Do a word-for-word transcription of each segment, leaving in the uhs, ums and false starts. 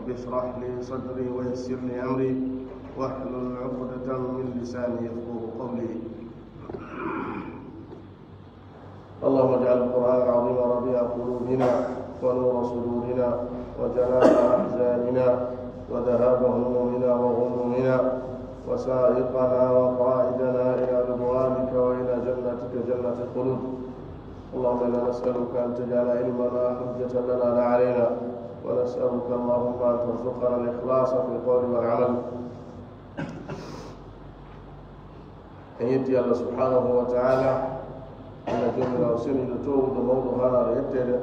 اشرح لي صدري ويسر لي أمري واحلل عقدة من لساني يفقهوا قولي. اللهم اجعل القرآن العظيم ربيع قلوبنا ونور صدورنا وجلاء أحزاننا وذهاب همومنا وغمومنا وسائقنا وقائدنا إلى رضوانك وإلى جنتك جنة الخلود. اللهم إنا نسألك أن تجعل علمنا حجة لنا لا علينا، ونسألك اللهم أن ترزقنا الإخلاص في القول والعمل. En yetti Allah subhanahu wa ta'ala, Allah joomiraawo seniiɗo toowuɗo mawɗo haanaade yetteede.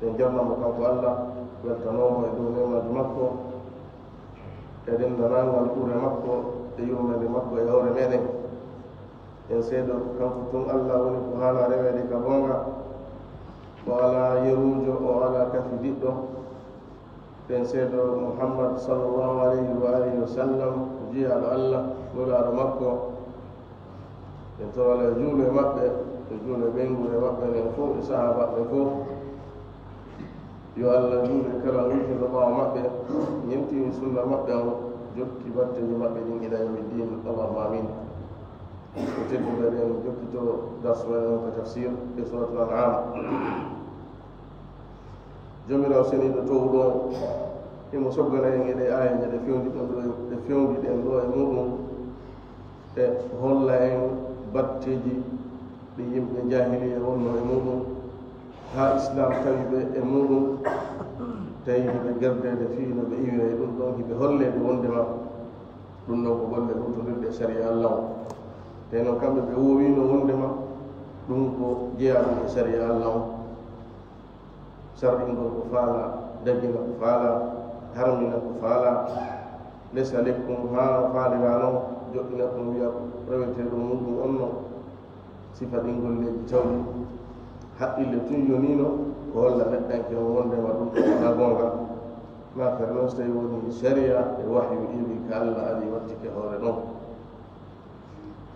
En jarnamo kanko Allah, weltanoomo e dow neemaaji makko, e denndaangal ɓure makko, e yurmeende makko e hoore meɗen. En seedo kanko tun Allah woni ko haana reweede ka goonga, o alaa yeruujo, o alaa kafidiɗɗo. En seedo Muhammad sallallahu alayhi wa alihi wa sallam, jiyaaɗo Allah, nulaaɗo makko. En toro Allah juulo e maɓɓe, e juulo e ɓeynguure maɓɓe nden fof, e sahaabaaɓe fof. Yo Allah juulo e kala wujjuɗo ɓaawo maɓɓe, ñentini sunna maɓɓe on, jokki batteeji maɓɓe ɗin ila yawmi ddin. Allahumma amin. Ko tedduɓe ɗen jokkito darsu men on ko tafsir e suratul An'am. Joomiraawo seniiɗo toowuɗo on, himo soggana en e ɗe aayeeje ɗe fewndi ɗen ɗo e, ɗe fewndi ɗen ɗo e muɗum, e holla en batteeji ɗi yimɓe jaahiliya wonno e muɗum, haa Islaam tawi ɓe e muɗum, tawi hiɓe gerdeede fii no ɓe iwira e ɗum ɗon, hiɓe holleede wondema ɗum ɗon ko golle huutondirɗe e sariya Allah on. Tawi noon kamɓe ɓe woowino wondema ɗum ko jeyaaɗum e sariya Allah on. Sarɗingol ko faalaa, daggina ko faalaa, harmina ko faalaa, lesa lekkum haa faaliraa non, joɗɗina ɗum wiya rewetee ɗum muɗum on non. Sifa ɗin golleeji tawɗi, haqqille tun yoniino ko holla neɗɗanke on wondema ɗum ɗon wonaa goonga. Maa kadi non so tawi wonii sariya e wahyu iwii ka Allah arii wattike hoore ɗon.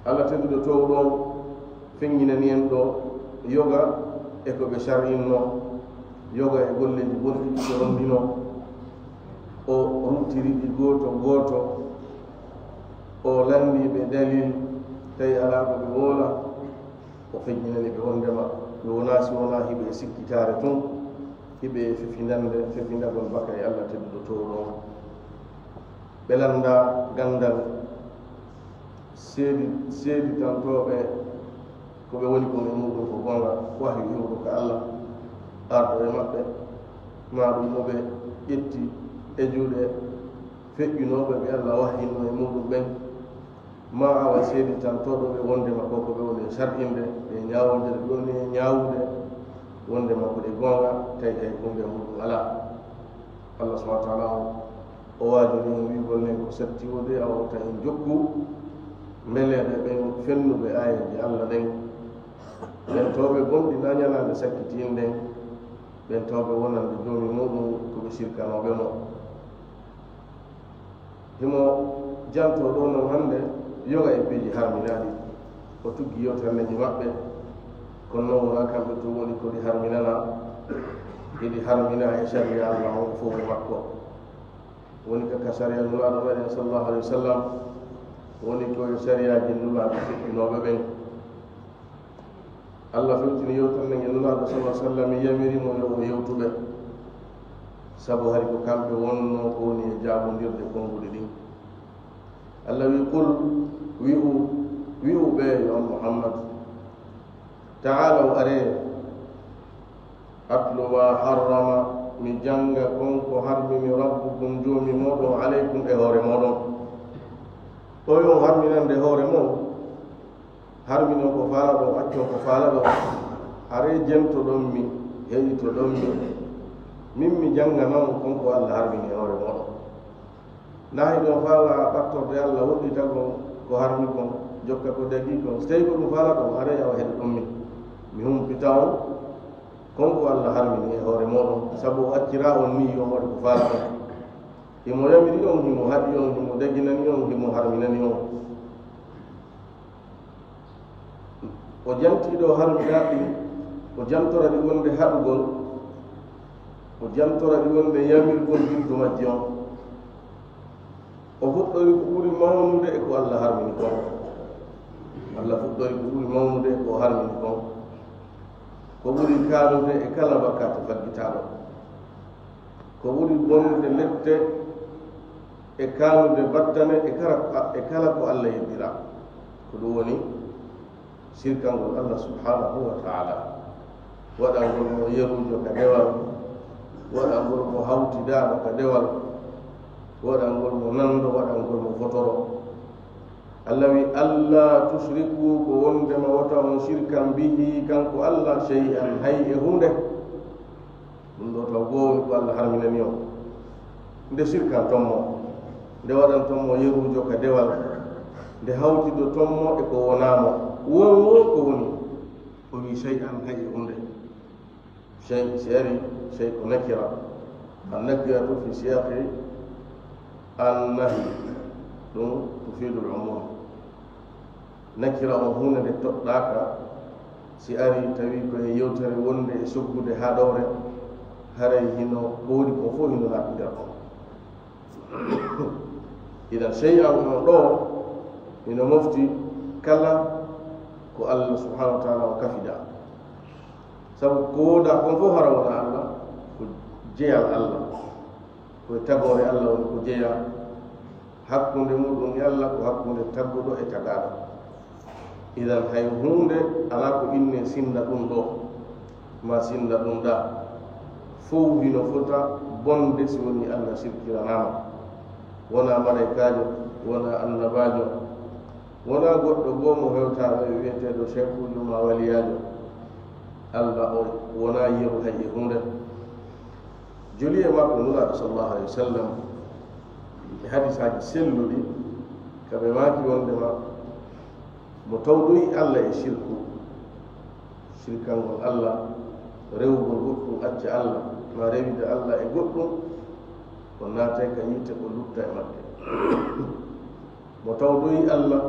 Allah tedduɗo toowuɗo on feññinani en ɗo yoga e ko ɓe sar'inno, yoga e golleeji bonɗi ɗi ɓe rondino. O ruttiri ɗi gooto gooto, o lanndii ɓe dalil, tawi alaa ko ɓe woola. O feññinani ɓe wondema ɓe wonaa si wonaa hiɓe e sikkitaare tun, hiɓe e fefindande, fefindagol baka e Allah tedduɗo toowuɗo on. Ɓe lanndaa ganndal seedi-, seeditantooɓe ko ɓe woni kon e muɗum ko goonga, wahyu iwuɗo ka Allah, arɗo e maɓɓe, maa ɗum mo ɓe ƴetti e juuɗe feƴƴunooɓe ɓe Allah wahyinno e muɗum ɓen, maa awa seeditantooɗo ɓe wondema ko ko ɓe woni e sar'inde, ɓe ñaawondira, ɓe woni e ñaawude wondema ko ɗe goonga, tawi hay huunde e muɗum alaa. Allah subhanahu wa ta'ala on, o waajori en wi'ugol nen ko satti woo de, awa wota en jokku mbeleeɓe ɓen fennuɓe aayeeje Allah ɗen, ɓen tawɓe gomɗinaa ñalaande sakkitiinde nden, ɓen tawɓe wonande Joomi muɗum ko ɓe sirkanooɓe mo. Himo jantoo ɗoo non hannde yoga e piiji harminaaɗi. O tuggi yewtere nden e maɓɓe, kono non wonaa kamɓe tun woni ko ɗi harminanaa, hiɗi harminaa e sariya Allah on fow e makko. Woni ka, ka sariya Nulaaɗo meɗen sallallahu alayhi wa sallam, woni ko e sariyaaji Nulaaɗo feƴƴinooɓe ɓen. Allah fewtini yewtere nden e Nulaaɗo sallallahu alayhi wa sallam, yamiri mo yo o yewtu ɓe, sabu hari ko kamɓe wonnoo ko woni e jaabondirde konnguɗi ɗin. Allah wi, "Qul," wi'u, wi'u ɓe, yo on Muhammad, "Ta'aalaw, aree, atlu maa harrama, mi jannga kon ko harmini Rabbukum, Joomi mooɗon, alaykum, e hoore mooɗon." Ɗoo yo on harminande hoore mon, harminon ko faalaɗon, accon ko faalaɗon, aree jentoɗon mi, heɗitoɗon mi, min mi jannganan on kon ko Allah harmini e hoore mooɗon. Naa hiɗon faalaa ɓattorde Allah, woɗɗitagol ko harmi kon, jokka ko dagii kon? Si tawii ko ɗum faalaɗon, aree awa heɗoɗon mi, mi humpita on kon ko Allah harmini e hoore mooɗon, sabu o acciraa on nii yo on waɗu ko faalaɗon. Himo yamiri on, himo haɗi on, himo daginani on, himo harminani on. O jantii ɗoo harminaaɗi, o jantora ɗi wonde haɗugol, O jantora ɗi wonde yamirgol giddo majji on. O fuɗɗori ko ɓuri mawnude e ko Allah harmini kon. Allah fuɗɗori ko ɓuri mawnude e ko harmini kon. Ko ɓuri kaanude e kala bakkaatu faggitaaɗo. Ko ɓuri bonnude lette e kaanude battane e kala, e kala ko Allah yeddira. Ko ɗum woni sirkangol Allah subhanahu wa ta'ala. Waɗangol mo yeruujo ka dewal, waɗangol mo hawtidaaɗo ka dewal, waɗangol mo nanndo, waɗangol mo fotoro. Allah wi, "Alla tushriku," ko wondema wota on shirkan bihi, kanko Allah, shay'an, hay e huunde. Ɗum ɗo taw goo woni ko Allah harminani on. Nde shirkanton mo, nde waɗanton mo yeruujo ka dewal, nde hawtidoton mo e ko wonaa mo. Won woo ko woni, o wi, "Shay'an," hay e huunde. Shay, si ari, shay ko nakira. An nakiratu fi siyaqi an nahi, ɗum tufidul umum. Nakira on huunde nde toɗɗaaka, si ari tawi ko e yewtere wonde e soggude haɗoore, haray hino ko woni ko fof hino naati nder on. Idan, shay'an on ɗo hino mofti kala ko Allah subhanahu wa ta'ala on kafida. Sabu ko wooda kon fof hara wona Allah, ko jeyal Allah. Ko e tagoore Allah woni ko jeyaa. Hakkunde muɗum e Allah ko hakkunde tagguɗo e tagaaɗo. Idan, hay huunde alaa ko inne sinnda ɗum ɗo, ma sinnda ɗum ɗa. Fow hino fota bonde si woni Allah sirkiranaama. Wona malaykaajo, wona annabaajo, wona goɗɗo goo mo hewtaa e wi'eteeɗo shaykuujo ma waliyaajo. Allah o wona yeru hay e huunde. Joli e makko Nulaaɗo sallallahu alayhi wa sallam e hadisaaji selluɗi, ka ɓe maaki wondema mo tawɗoyi Allah e shirku, shirkangol Allah, rewugol goɗɗum acca Allah, ma rewide Allah e goɗɗum, o naatay ka yiite, o lutta e makke. Mo tawɗoyi Allah,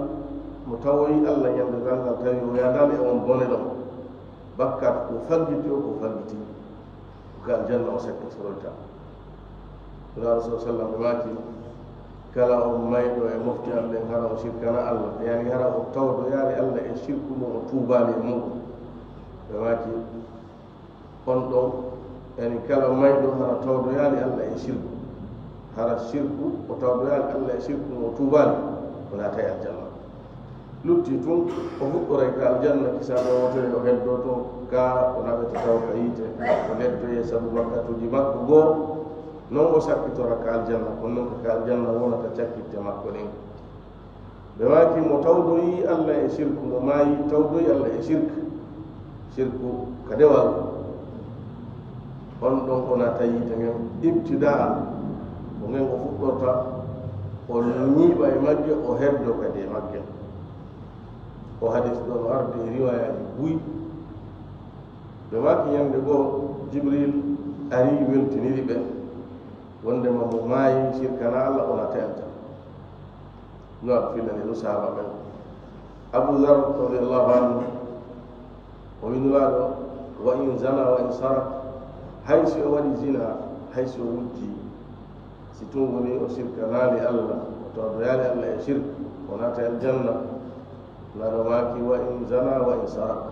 mo tawoyi Allah ñande darngal, tawi o yaadaali e on bone ɗon, bakkaatu ko faggiti o, ko faggiti, ko ka aljanna o sakkitoroyta. Nulaaɗo sallallahu alayhi wa sallam ɓe maaki, kala on mayɗo e mofte am ɗen, hara o shirkana Allah, yani hara o tawdoyaali Allah e shirku mo, o tuubaali e muɗum. Ɓe maaki, on ɗon, yani kala mayɗo hara tawdoyaali Allah e shirku, hara shirku, o tawdoyaali Allah e shirku mo, o tuubaali, o naatay aljanna. Lutti tun, o fuɗɗoray ka aljanna, kisaa ɗo wootere, o heddoo ton, ka o naɓete taw ka yiite, o leddoyee sabu bakkatuuji makko goo, non o sakkitora ka aljanna, kono non ko ka aljanna wonata cakkitte makko ɗen. Ɓe maaki mo tawdoyi Allah e shirku, mo maayi tawdoyi Allah e shirk, shirku ka dewal, on ɗon o naata yiite ngen ibtidaan, ko ngen o fuɗɗorta, o ñiiɓa e magge, o heddo kadi e magge. O hadis ɗon arde e riwayaaji buy. Ɓe maaki ñande goo Jibril ari weltiniri ɓe, wondema mo maayi shirkana Allah, o naata aljanna. No a filani ɗum sahaaba ɓen. Abu Dhar radiyallahu anhu, o wi Nulaaɗo, "Wa in zana wa in sarak," hay si o waɗi zina, hay si o wujji, si tun woni o shirkanaali Allah, o tawdoyaali Allah e shirk, o naata aljanna. Nulaaɗo maaki, "Wa in zana wa in sarak,"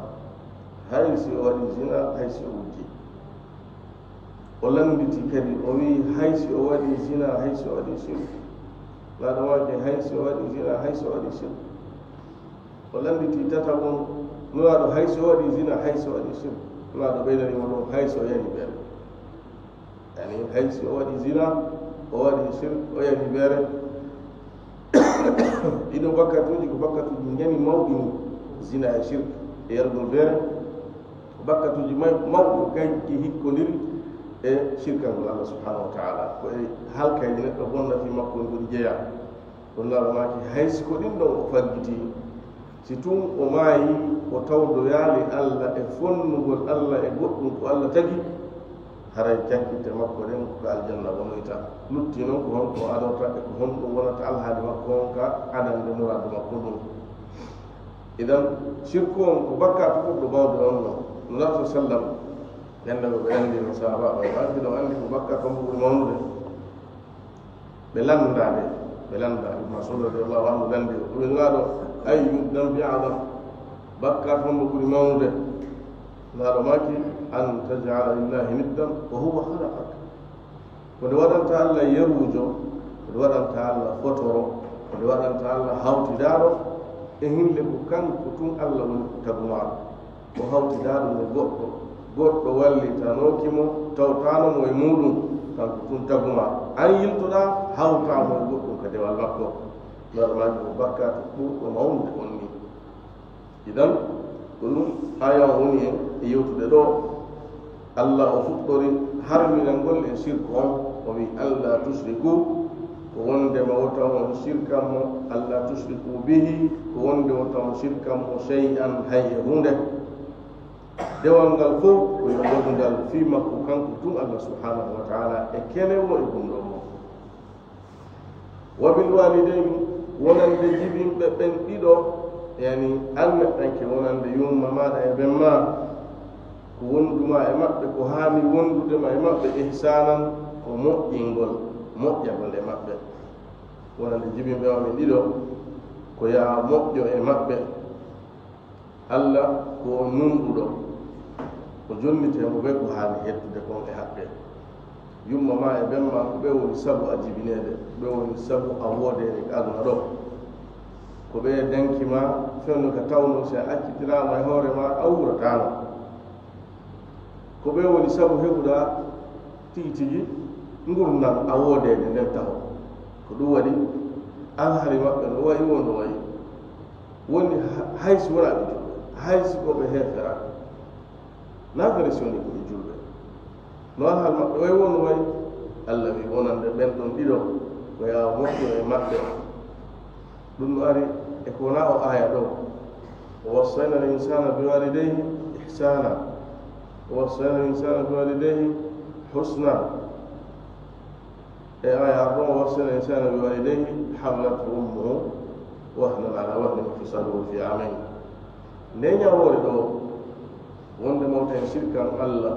hay si o waɗi zina, hay si o wujji. O lannditi kadi, o wi'i, "Hay si o waɗi zina, hay si o waɗi shirk." Nulaaɗo maaki, "Hay si o waɗi zina, hay si o waɗi shirk." O lannditi tataɓum, Nulaaɗo, "Hay si o waɗi zina, hay si o waɗi shirk." Nulaaɗo ɓeydani mo ɗum, "Hay si o yani beere." Yani, hay si o waɗi zina, o waɗi shirk, o yani beere. Ɗiɗo bakkatuuji ko bakkatuuji ñani mawɗi ni, zina e shirk e yargol beere. Bakkatuuji may-, mawɗi kay ɗi hikkondiri e shirkangol Allah subhanahu wa ta'ala. Ko e halkayɗi neɗɗo bonnati makko ngol jeyaa. Ɗum Nulaaɗo maaki, hay si ko ɗin ɗon o faggiti, si tun o maayi, o tawdoyaali Allah e fonnugol Allah e goɗɗum ko Allah tagi, haray cakkitte makko ɗen ko ka aljanna wonoyta. Lutti non ko honko o adorta e ko honɗum wonata alhaali makko on ka adande muraadu makko ɗum. Idan, shirku on ko bakkaatu ɓurɗo bawde on non. Nulaaɗo sallam Nden ɗo ɓe lanndino sahaabaaɓe ɓe, maa hiɗon anndi ko bakkaatu on ɓuri mawnude? Ɓe lannda nde, ɓe lannda. Ibn Mas'ud radiyallahu anhu lanndi o, ɓe laaɗo, "Ayyu dhanbi a'zam?" Bakkaatu on ɓuri mawnude? Laaɗo maaki, "An taj'ala lillahi niddan wa huwa khalaqak." Ko nde waɗanta Allah yeruujo, ko nde waɗanta Allah fotoro, ko nde waɗanta Allah hawtidaaɗo, e hinde ko kanko tun Allah woni ko tagumaa. O hawtidaaɗo mo goɗɗo, goɗɗo wallitanooki mo, tawtaano mo e muuɗum, kanko tun tagumaa. An yiltoɗaa, hawtaa mo e goɗɗum ka dewal makko. Normal ko bakkaatu ɓurɗo mawnude on ni. Idan, ko ɗum aaya on woni en e yewtude ɗo. Allah o fuɗɗori harminangol en sirku on, o wi, "Alla tushriku," ko wonde ma wota on sirkan mo, "Alla tushriku bihi," ko wonde wota on sirkan mo shay'an, hay e huunde. Dewal ngal fof ko yo waɗu ngal fii makko kanko tun Allah subhanahu wa ta'ala e kene wo e gumɗo mo. Wa bil walidayni, wonande jibinɓe ɓen ɗiɗo, yani an neɗɗanke wonande yumma maaɗa e ben maa, ko wondu ma e maɓɓe, ko haani wondude ma e maɓɓe, ihsanan, ko moƴƴingol, moƴƴagol e maɓɓe. Wonande jibinɓe ma ɓen ɗiɗo, ko yaa moƴƴo e maɓɓe. Allah ko on nunɗuɗo, o jonnitee mo bee ko haani heddude kon e haqqe. Yumma ma e ben ma ko ɓe woni sabu a jibineede, ko ɓe woni sabu a woodeede ka aduna ɗo. Ko ɓe danki ma fewndo ka tawno si a accitiraama e hoore ma a wuurataano. Ko ɓe woni sabu heɓuɗaa tigi tigi ngurndan a woodeede nden taho. Ko ɗum waɗi alhali maɓɓe no wayi woo no wayi. Woni ha-, hay si wonaa ɓe julɓe, hay si ko ɓe heeferaa, naafere si woni ko ɓe julɓe. No alhali maɓɓe wayi woo no wayi, Allah wi wonande ɓen ɗon ɗiɗo ko yaa moƴƴo e maɓɓe. Ɗum no ari e ko wonaa o aaya ɗo. "Wa wassayna al insana bi walidayhi ihsana. Wa wassayna al insana bi walidayhi husna." E aaya arɗo, "Wa wassayna al insana bi walidayhi hamalathu ummuhu wahnan ala wahnin wa fisaluhu fi amayn." Nde ñawoore ɗo, wonde mawta en sirkan Allah,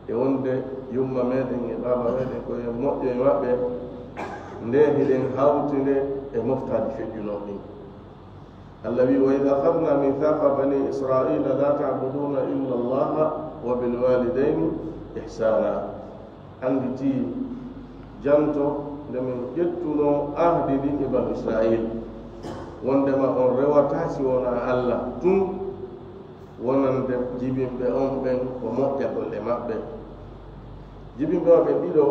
e wonde yumma meɗen e baaba meɗen ko en moƴƴo e maɓɓe, nde hiɗen hawtinde e moftaaji feƴƴunooɗi ɗin. Allah wi, "Wa idh akhadna mithaqa bani Israila la ta'buduna illa Allaha wa bil walidayni ihsana." Annditi, janto, nde min ƴettunoo ahdi ndin e banu Israil, wondema on rewataa si wonaa Allah tun, wonande jibinɓe on ɓen ko moƴƴagol e maɓɓe. Jibinɓe maɓɓe ɗiɗo,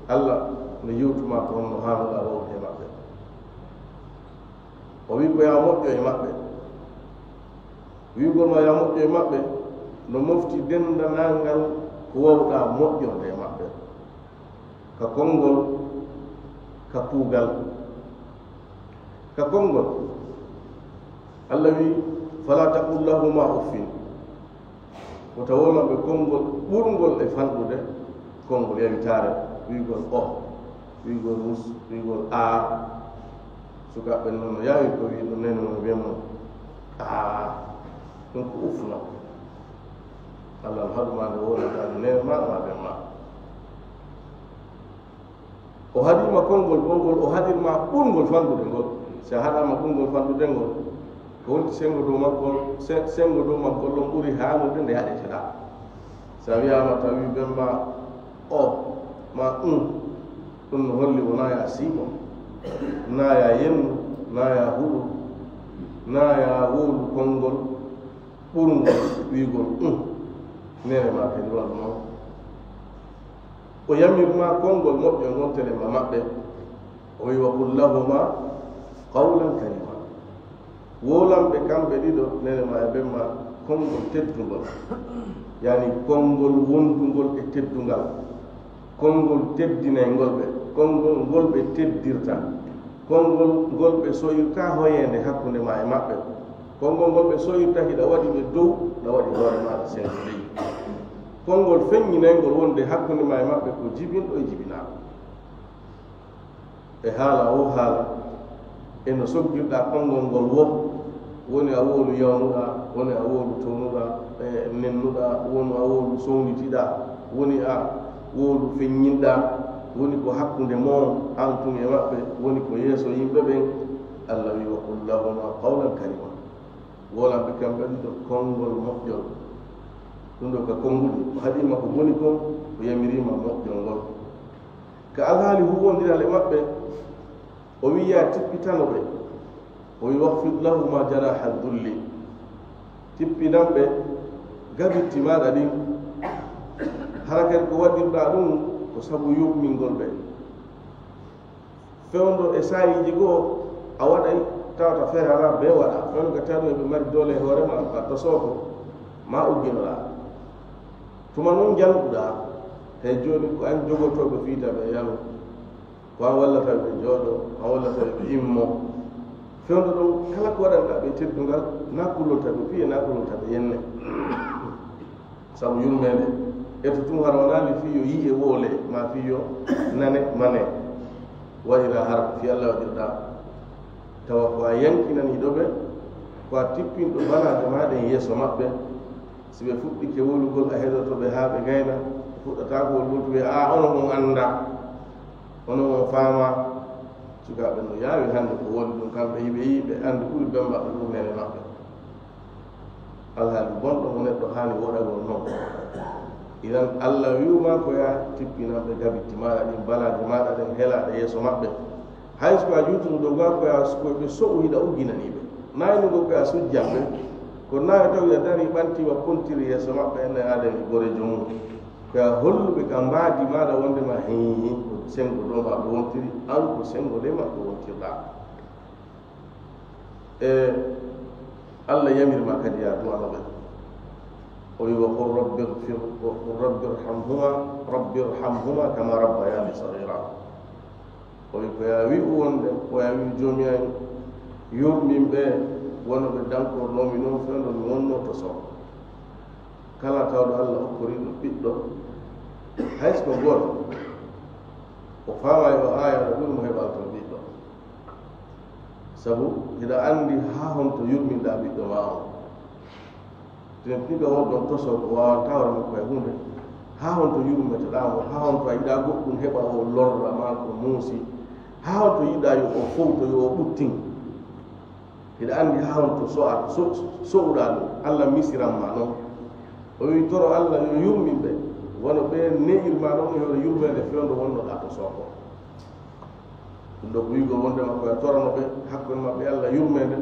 Allah no yewtuma ko honno haanuɗaa wawde e maɓɓe. O wi ko yaa moƴƴo e maɓɓe. Wi'ugol ma yaa moƴƴo e maɓɓe no mofti denndanangal ko wawɗaa moƴƴorde e maɓɓe. Ka konngol, ka kuugal. Ka konngol, Allah wi, "Fala taqul lahuma uffin." Wota woo maɓɓe konngol ɓurngol e fanɗude, konngol yawitaare, wi'ugol "oh", wi'ugol "us", wi'ugol "aa". Sukaaɓe noon no yaawi ko wi'i ɗum nene no wi'a mo "aa". Ɗum ko ufno. Allah no haɗu ma nde wowlata nene ma, ma ben ma. O haɗiima konngol ɓurngol, o haɗirma ɓurngol fanɗude ngol. Si a haɗaama ɓurngol fanɗude ngol, ko wonti senngo dow maggol, se-, senngo dow maggol ɗon ɓuri haanude nde haɗeteɗaa. Si a wi'aama tawi ben ma "o" ma "um", ɗum no holli wonaa ya siiɓo, naa ya yennu, naa ya huɗo, naa ya wowlu konngol ɓurngol wi'ugol "um". Nene ma kadi waɗu noon. O yamirma konngol moƴƴol ngol telen ma maɓɓe. O wi, "Wa qul lahuma qawlan karima." Wowlan ɓe kamɓe ɗiɗo, nene ma e ben ma, konngol teddungol. Yani konngol wondungol e teddungal. Konngol teddinayngol ɓe. Konngol ngol ɓe teddirta. Konngol ngol ɓe so'irta hoyeende hakkunde ma e maɓɓe. Konngol ngol ɓe so'irta hiɗa waɗi ɓe dow, hiɗa waɗi hoore maaɗa senngo ley. Konngol feññinayngol wonde hakkunde ma e maɓɓe ko jibinɗo e jibinaaɗo. E haala o haala, e no soggirɗaa konngol ngol wo, Woni a wowlu yawnuɗaa, woni a wowlu townuɗaa, e nennuɗaa, woni a wowlu sownitiɗaa, woni a wowlu feññinɗaa, woni ko hakkunde mon, an tun e maɓɓe, woni ko yeeso yimɓe ɓen. Allah wi: "Wa qul lahuma qawlan karima." Wowlan ɓe kamɓe ɗiɗo konngol moƴƴol. Ɗum ɗo ka konnguɗi, o haɗiima ko boni kon, o yamiriima moƴƴol ngol. Ka alhaali huuwondiral e maɓɓe, o wi'i: "Yaa tippitano ɓe." O wi'i: "Wahfid lahuma janaha dhulli." Tippinan ɓe gabitti maaɗa ɗin. Hara kadi ko waɗirɗaa ɗum ko sabu yurmingol ɓe. Fewndo e saa'iiji goo a waɗay tawata feere alaa bee waɗa. Fewndo ka tawi ɓe mari doole e hoore ma, ka tosooko ma ugginoɗaa. Tuma non janɗuɗaa, hay jooni ko an jogotooɓe fiita ɓe yano. Ko an wallata ɓe jooɗo, ko an wallata ɓe immo. Fewndo ɗon, kala ko waɗanɗaa ɓe teddungal, na kullonta ɓe piye, na kullonta ɓe yenne. Sabu yurmeende, e to tun hara wonaa li fii yo yi'e woole, maa fii yo nane mane. Waɗira hara ko fii Alla waɗirɗaa. Tawa ko a yankinaniiɗo ɓe, ko a tippinɗo banaaɗe maa ɗen yeeso maɓɓe. Si ɓe fuɗɗike wolugol, a heɗoto ɓe haa ɓe gayna, ɓe fuɗɗataako wolugol, ɓe wi'a, "Aa, onon on anndaa, onon on faamaa." Sukaaɓe no yaawi hannde ko woni ɗum, kamɓe hiɓe yi'i, ɓe anndi ɓuri bembaɗo ɗum neene maɓɓe. Alhaali bonɗo mo neɗɗo haani woɗagol non. Idan Alla wi'u maa ko yaa tippinan ɓe gabitti maaɗa ɗin, banaaji maaɗa ɗen helaaɗe yeeso maɓɓe. Hay so ko a juutuɗo dow gaa, ko yaa, ko ɓe so'u hiɗa ugginanii ɓe. Naa e nugol ko yaa sujjan ɓe, ko naa e tawi a darii ɓantii wa pontiri yeeso maɓɓe, enen aadami goreejo mum. Ko yaa hollu ɓe ka mbaadi maaɗa wonde ma hii, ko senngo dow maɓɓe wontiri, an ko senngo ley maɓɓe wontirɗaa. E Alla yamiri ma kadi yaa du'ano ɓe. O wi'i: "Wa qul rabbi ighfir, wa qul rabbi irhamhuma, rabbi irhamhuma kama rabbayani saghira." O wi'i ko yaa wi'u wonde, ko yaa wi'u Joomi an, yurmin ɓe wano ɓe dankornoo mi non fewndo mi wonnoo tosooko. Kala tawɗo Alla okkoriiɗo ɓiɗɗo, hay so ko gooto, o faamaay o aaya, o ɓuri mo heɓal ton ɓiɗɗo. Sabu hiɗa anndi haa honto yurminɗaa ɓiɗɗo maa on. Tinen ɗiɗo won ɗon toso ko waawantaa hoore makko e huunde. Haa honto yurmeteɗaa mo, haa honto a yiɗaa goɗɗum heɓa o lorra maa ko muusi. Haa honto yiɗaa yo o fowto, yo o ɓuttin. Hiɗa anndi haa honto so a, so, so'uɗaa ɗum, Alla misiran ma non. O wi'i toro Alla yo yurmin ɓe, wano ɓe ne'ir ma non e hoore yurmeende fewndo wonnoɗaa tosooko. Ɗum ɗo ko wi'ugol wonde makko e torano ɓe hakkunde maɓɓe Alla yurmeende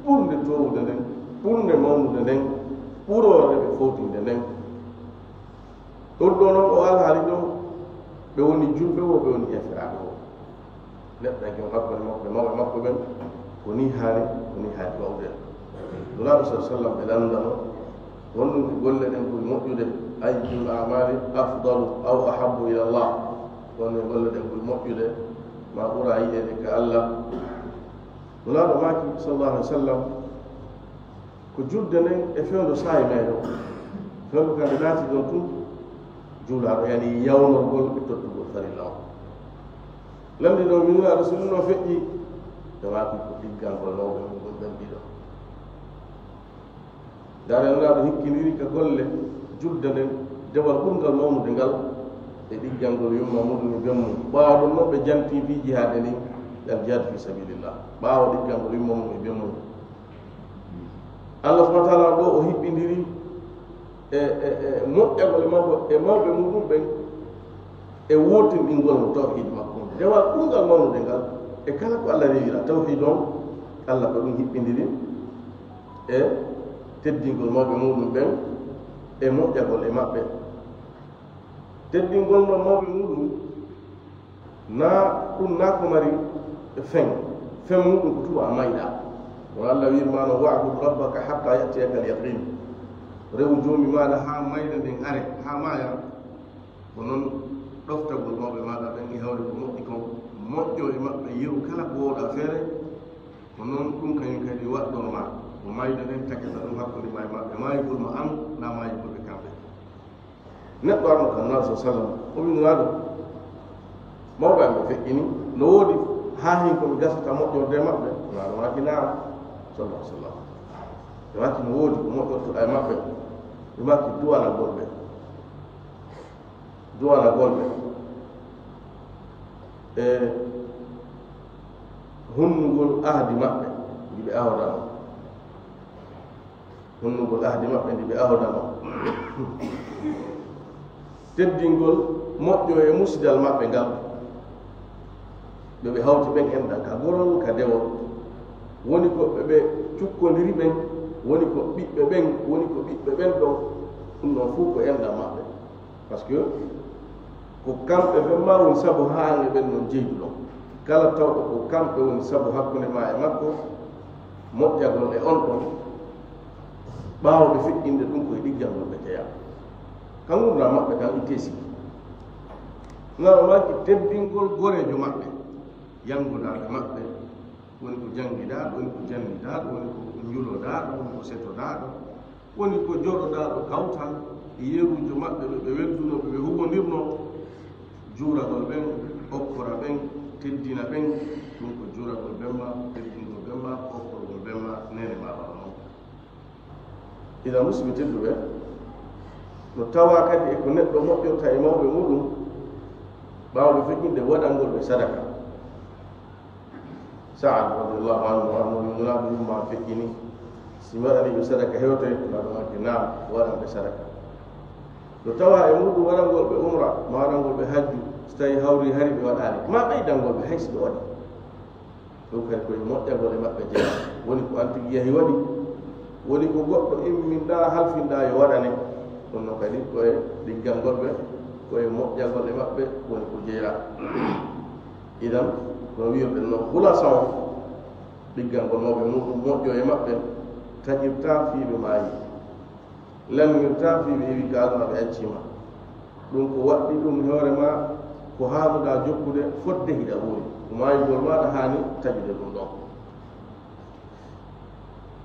ɓurnde toowude nden, ɓurnde mawnude nden, ɓuroore ɓe fowtinde nden. Ɗum ɗo non o alhaali ɗo, ɓe woni julɓe wo, ɓe woni heeferaaɓe wo. Neɗɗo e jom hakkunde makko e mawɓe makko ɓen, ko nii haani, ko nii haani wa'ude. Nulaaɗo sallallaahu alayhi wa sallam ɓe lanndano, honɗum e golle ɗen ɓuri moƴƴude, ayyul a'maali afdalu aw ahabbu ila Allah, honɗum e golle ɗen ɓuri moƴƴude, ma ɓura yi'eede ka Alla. Nulaaɗo maaki sallallaahu alayhi wa sallam, ko julde nden e fewndo saa'i mayre o. Fewndo ka nde naati ɗon tun, juulaaɗo yani yawnorgol e tottugol farilla on. Lanndi ɗo mi Nulaaɗo, so ɗum ɗo feƴƴi, ɓe maaki ko ɗiggangol mawɓe mum ɓen ɗiɗo. Ndaare Nulaaɗo hikkindiri ka golle julde nden, dewal ɓurngal mawnude ngal, e ɗiggangol yumma muɗum e ben mum. Ɓaawo ɗon non ɓe janti fii jihaade ndin, al jihaad fii sabilillah. Ɓaawo ɗiggangol yumma mum e ben mum. Allah subhanahu wa ta'ala ɗo o hiɓɓindiri e, e, e moƴƴagol e makko e mawɓe muɗum ɓen e wootinɗingol mo tawhiid makko on. Dewal ɓurngal mawnude ngal e kala ko Allah rewira tawhiid on, Allah ko ɗum hiɓɓindiri e teddingol mawɓe muɗum ɓen e moƴƴagol e maɓɓe. Teddingol non mawɓe muɗum, na ɗum na ko mari fen, fen muɗum ko tuma a mayɗa. Kono Allah wi'irma no: "Wa'bud rabbaka hatta ya'tiyaka al-yaqin." Rewu Joomi maaɗa haa mayde nden are, haa maaya. Ko non ɗoftagol mawɓe maaɗa ɓen e hawri ko moƴƴi kon, moƴƴo e maɓɓe yeru kala ko wowɗa feere. Ko non ɗum kañum kadi waɗɗorma, ko mayde nden takata ɗum hakkunde ma e maɓɓe, maayugol ma an, na maayugol ɓe kamɓe. Neɗɗo arno kam, Nulaaɗo sallallahu alaihi wasallam, o wi'i Nulaaɗo, mawɓe am ɓe feƴƴini, no woodi haa hin ko mi gasata moƴƴorde e maɓɓe? Nulaaɗo maaki, naam, sallallahu alaihi wasallam. Ɓe maaki no woodi ko moƴƴortoɗaa e maɓɓe. Ɓe maaki duwanagol ɓe. Duwanagol ɓe. E hunnugol ahdi maɓɓe ndi ɓe ahodanoo. Hunnugol ahdi maɓɓe ndi ɓe ahodanoo. Teddingol moƴƴo e musidal maɓɓe ngal. Ɓe ɓe hawti ɓen enɗan ka gorol, ka dewol. Woni ko ɓe ɓe cukkondiri ɓen, woni ko ɓiɓɓe ɓen, woni ko ɓiɓɓe ɓen ɗon. Ɗum ɗon fof ko enɗan maɓɓe. Parce que ko kamɓe ɓen maa woni sabu haa an e ɓen non jeyduɗon. Kala tawɗo ko kamɓe woni sabu hakkunde maa e makko, moƴƴagol e on ɗon, ɓaawo ɓe feƴƴinde ɗum ko e ɗiggal ngol ɓe jeyaa. Ka ngurndan maɓɓe kan ittee sikki. Ngal o maaki teddingol goreejo maɓɓe, yanngunaaɓe maɓɓe, woni ko janngidaaɗo, woni ko jannidaaɗo, woni ko njulodaaɗo, woni ko setodaaɗo, woni ko jooɗodaaɗo kawtal e yeruujo maɓɓe, ɓe ɓe weldunoo, ɓe ɓe humondirnoo, juuragol ɓen, okkora ɓen, teddina ɓen, ɗum ko juuragol ɓen ma, teddingol ɓen ma, okkorgol ɓen ma, neene ma wano non. Idan, musidɓe tedduɓe, no tawaa kadi e ko neɗɗo moƴƴorta e mawɓe muɗum, ɓaawo ɓe feƴƴinde waɗangol ɓe sadaka. Saad radiyallahu anhu, anno Nulaaɗo yumma feƴƴini, si mi waɗanii ɓe sadaka hewtoy, Nulaaɗo maaki, naam, waɗan ɓe sadaka. No tawaa e muɗum waɗangol ɓe umra, ma waɗangol ɓe hajju, si tawii hawri hari ɓe waɗaali, ma ɓeydangol ɓe hay si ɓe waɗi. Ɗum kadi ko e moƴƴagol e maɓɓe jeyaa. Woni ko an tigi yahi waɗi, woni ko goɗɗo imminɗaa, halfinɗaa yo waɗane. Ɗum noon kadi ko e ɗiggangol ɓe, ko e moƴƴagol e maɓɓe woni ko jeyaa. Idan, kono wi'irɗen noon, hulasa on, ɗiggangol mawɓe muɗum moƴƴo e maɓɓe, taƴirtaa fii ɓe maayi. Lannirtaa fii ɓe iwi ka aduna ɓe accii ma. Ɗum ko waɗɗi ɗum hoore ma, ko haanuɗaa jokkude fodde hiɗa wuuri. Ko maayugol maaɗa haani taƴude ɗum ɗon.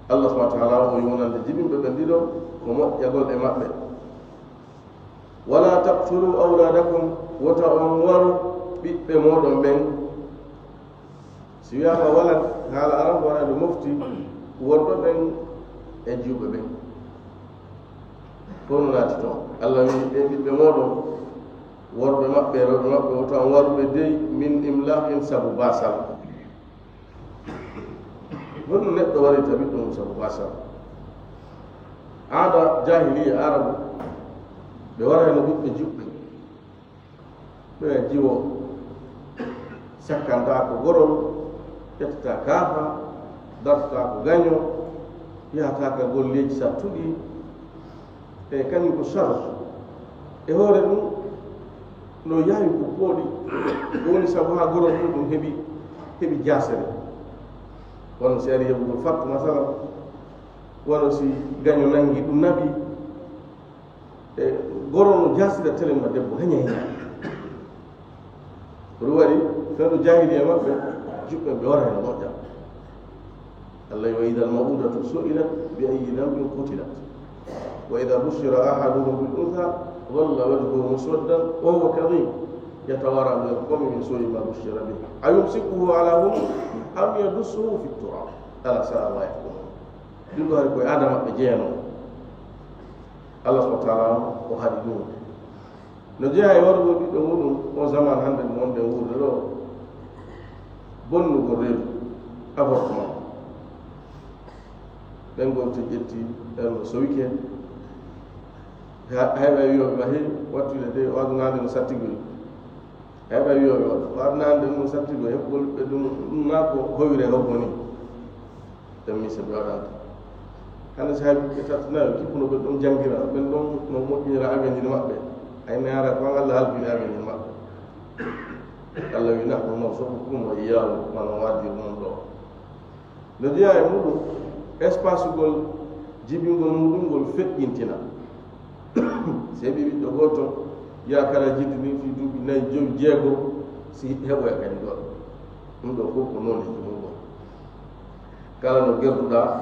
Allah subhanahu wa ta'ala o yonande jibinɓe ɓen ɗiɗo ko moƴƴagol e maɓɓe. Wala taqtulu awladakum, wota on waru ɓiɓɓe mooɗon ɓen. Si wiyaama walan, haala aran ko wonande mofti worɓe ɓen e jiwɓe ɓen. Fof no naati toon. Allah wi'i ɓe ɓiɓɓe mooɗon, worɓe maɓɓe e rewɓe maɓɓe, wota on waru ɓe dey min imlaqin sabu baasal. Honno neɗɗo warirta ɓiɗɗo mum sabu baasal? Aada jaahiliya Arabu, ɓe warayno ɓiɓɓe juɓɓe. Ɓe jiwo, sakkantaa ko gorol, ƴettataa kaafa, dartataa ko gaño, yahataa ka golleeji sattuɗi, e kañum ko charge. E hoore ɗum, no yaawi ko pooɗi, ko woni sabu haa gorol muɗum heɓi, heɓi jaasere. Wano si ari heɓugol fattu, masalan, wano si gaño nanngi ɗum naɓi, e goro no jaasira telen ma debbo, heña, heña. Ko ɗum waɗi, fewndo jaahiliya maɓɓe, juɓɓe ɓe wara heno moƴƴa. Allah, وإذا الموءودة سئلت بأي ذنب قتلت. وإذا بشر أحدهم بالأنثى ظل وجهه مسودا وهو كظيم يتوارى من القوم من سوء ما بشر به أيمسكه على هون أم يدسه في التراب ألا ساء ما يحكمون. Ɗum ɗo hari koye aada maɓɓe jeyanoo. Allah subhanahu wa ta'ala o haɗi ɗum. No jeyaa e warugol ɓiɗɗo muɗum o zaman hannde mo wonɗen wuurde ɗo, bonnugol reedu, avortement. Ɓen gomti ƴetti ɗen no sowike. Ha-, hay ɓe wi'ooɓe ma, "Hey, wattude de, o adunaande no sattigoy." Hay ɓe wi'ooɓe ma, "O adunaande no sattigoy, heɓugol ɓiɓɓe ɗum, ɗum naa ko hoyre hoggo ni." Ɗen mise ɓe waɗanta. Hannde so hay ɓiɓɓe tati nayo kippuno ɓe ɗum janngira, ɓen ɗon no moƴƴinira avenir maɓɓe. Ay ne ara ko Allah halfini avenir maɓɓe. Allah wi nahnu narzuqukum wa iyyahum, wano waajir mon ɗo. No jeyaa e muɗum, espace ugol, jibingol muɗum ngol feƴƴintina. Sey ɓe ɓiɗɗo gooto, yaakara jiddu ni fii duuɓi nayi, jowi, jeego, si heɓoya kadi goɗɗo. Ɗum ɗo fof ko nooneeji mum ɗon. Kala no gerduɗaa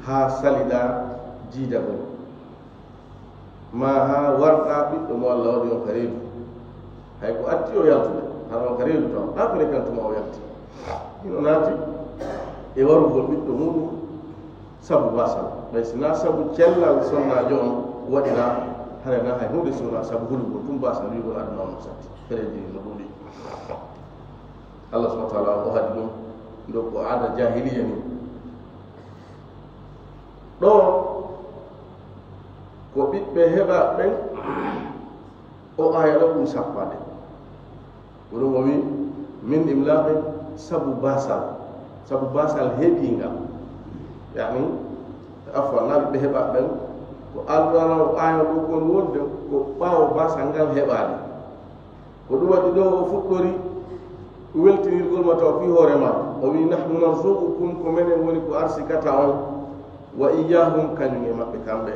haa saliɗaa jiidagol. Maa haa warɗaa ɓiɗɗo mo Allah waɗi on ka reedu. Hay ko atti o yaltude, hara on ka reedu taw. Haa fene kan tuma o yalti. Hino naati e warugol ɓiɗɗo muɗum. Sabu basal, ɓay si na sabu cellal sonnaajo on waɗira, hare na hay huunde si wona sabu hulugol tun basal wi'ugol aduna on no satti. Fereeji no ɗuuɗi. Allah subhanahu wa ta'ala o haɗi ɗum, ndo ko aada jahiliya ni. Ɗo ko ɓiɓɓe heɓa ɓen, o aya ɗo ɗum sappaade. Ko ɗum o wi, min imlaqin, sabu basal, sabu basal heɓingal. Yani, afwan, na ɓiɓɓe heɓa ɓen, ko alɗuɗo o aya ɗo kon wonde, ko ɓaawo basal ngal heɓaade. Ko ɗum waɗi ɗo o fuɗɗori weltinirgol ma taw fii hoore ma. O wi, nahnu narzuqukum, ko menen woni ko arsikata on, wa iyyahum, kañum e maɓɓe kamɓe.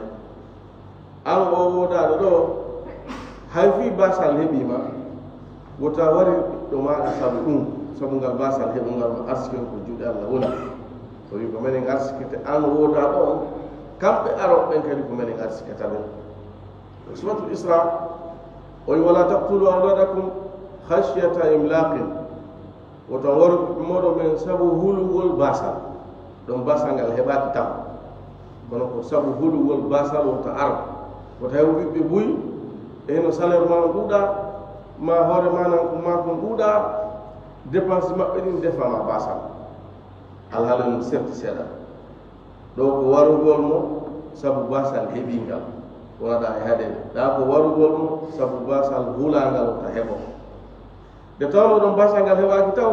An o woodaaɗo ɗo, hay fii basal heɓii ma, wota warir ɓiɗɗo maaɗa sabu ɗum, sabu ngal basal heɓungal ma arsike on ko juuɗe Allah woni. O wi, ko menen arsikete an woodaaɗo on, kamɓe arooɓe ɓen kadi ko menen arsikata ɓen. Suratul Isra, o wi, wala taqtulu awladakum khashyata imlaqin. Wota waru ɓiɓɓe mooɗon ɓen sabu hulugol basal. Ɗon basal ngal heɓaaki taho. Kono ko sabu hulugol basal wota ar. Wota heɓu ɓiɓɓe buy, e hino salaire ma on ɗuuɗa, ma hoore ma nan ko ma kon ɗuuɗa, dépense maɓɓe ɗin defa ma basal. Alhaali no serti seeɗa. Ɗo ko warugol mo sabu basal heɓingal, wonata e haɗeede. Ɗa ko warugol mo sabu basal hulangal wota heɓo. Nde tawno ɗon basal ngal heɓaaki taw,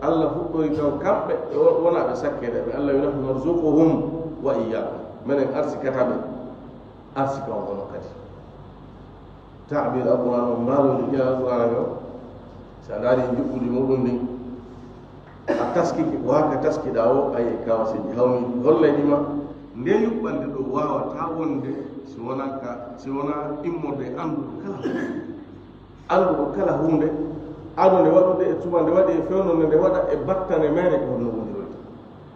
Allah fuɗɗori taw kamɓe ɓe won-, wona ɓe sakkeede ɓe. Allah wi, nahnu narzuquhum wa iyyakum. Menen arsikata ɓe, arsika on kono kadi. Taabir Alquran on, mbaaloji ɗi Alquran on, si a ndaari njuɓɓudi muɗum ndin, a taskike ko haka taskiɗa o, ayi e kawaseeji hawni hollayɗi ma. Nde yuɓɓande ɗo waawata wonde si wona ka, si wona immorde e annduɗo kala huunde. Annduɗo kala huunde, ado nde waɗude e tuma nde waɗi e fewndo nde nde waɗa e battane meere ko honno wondiroyta.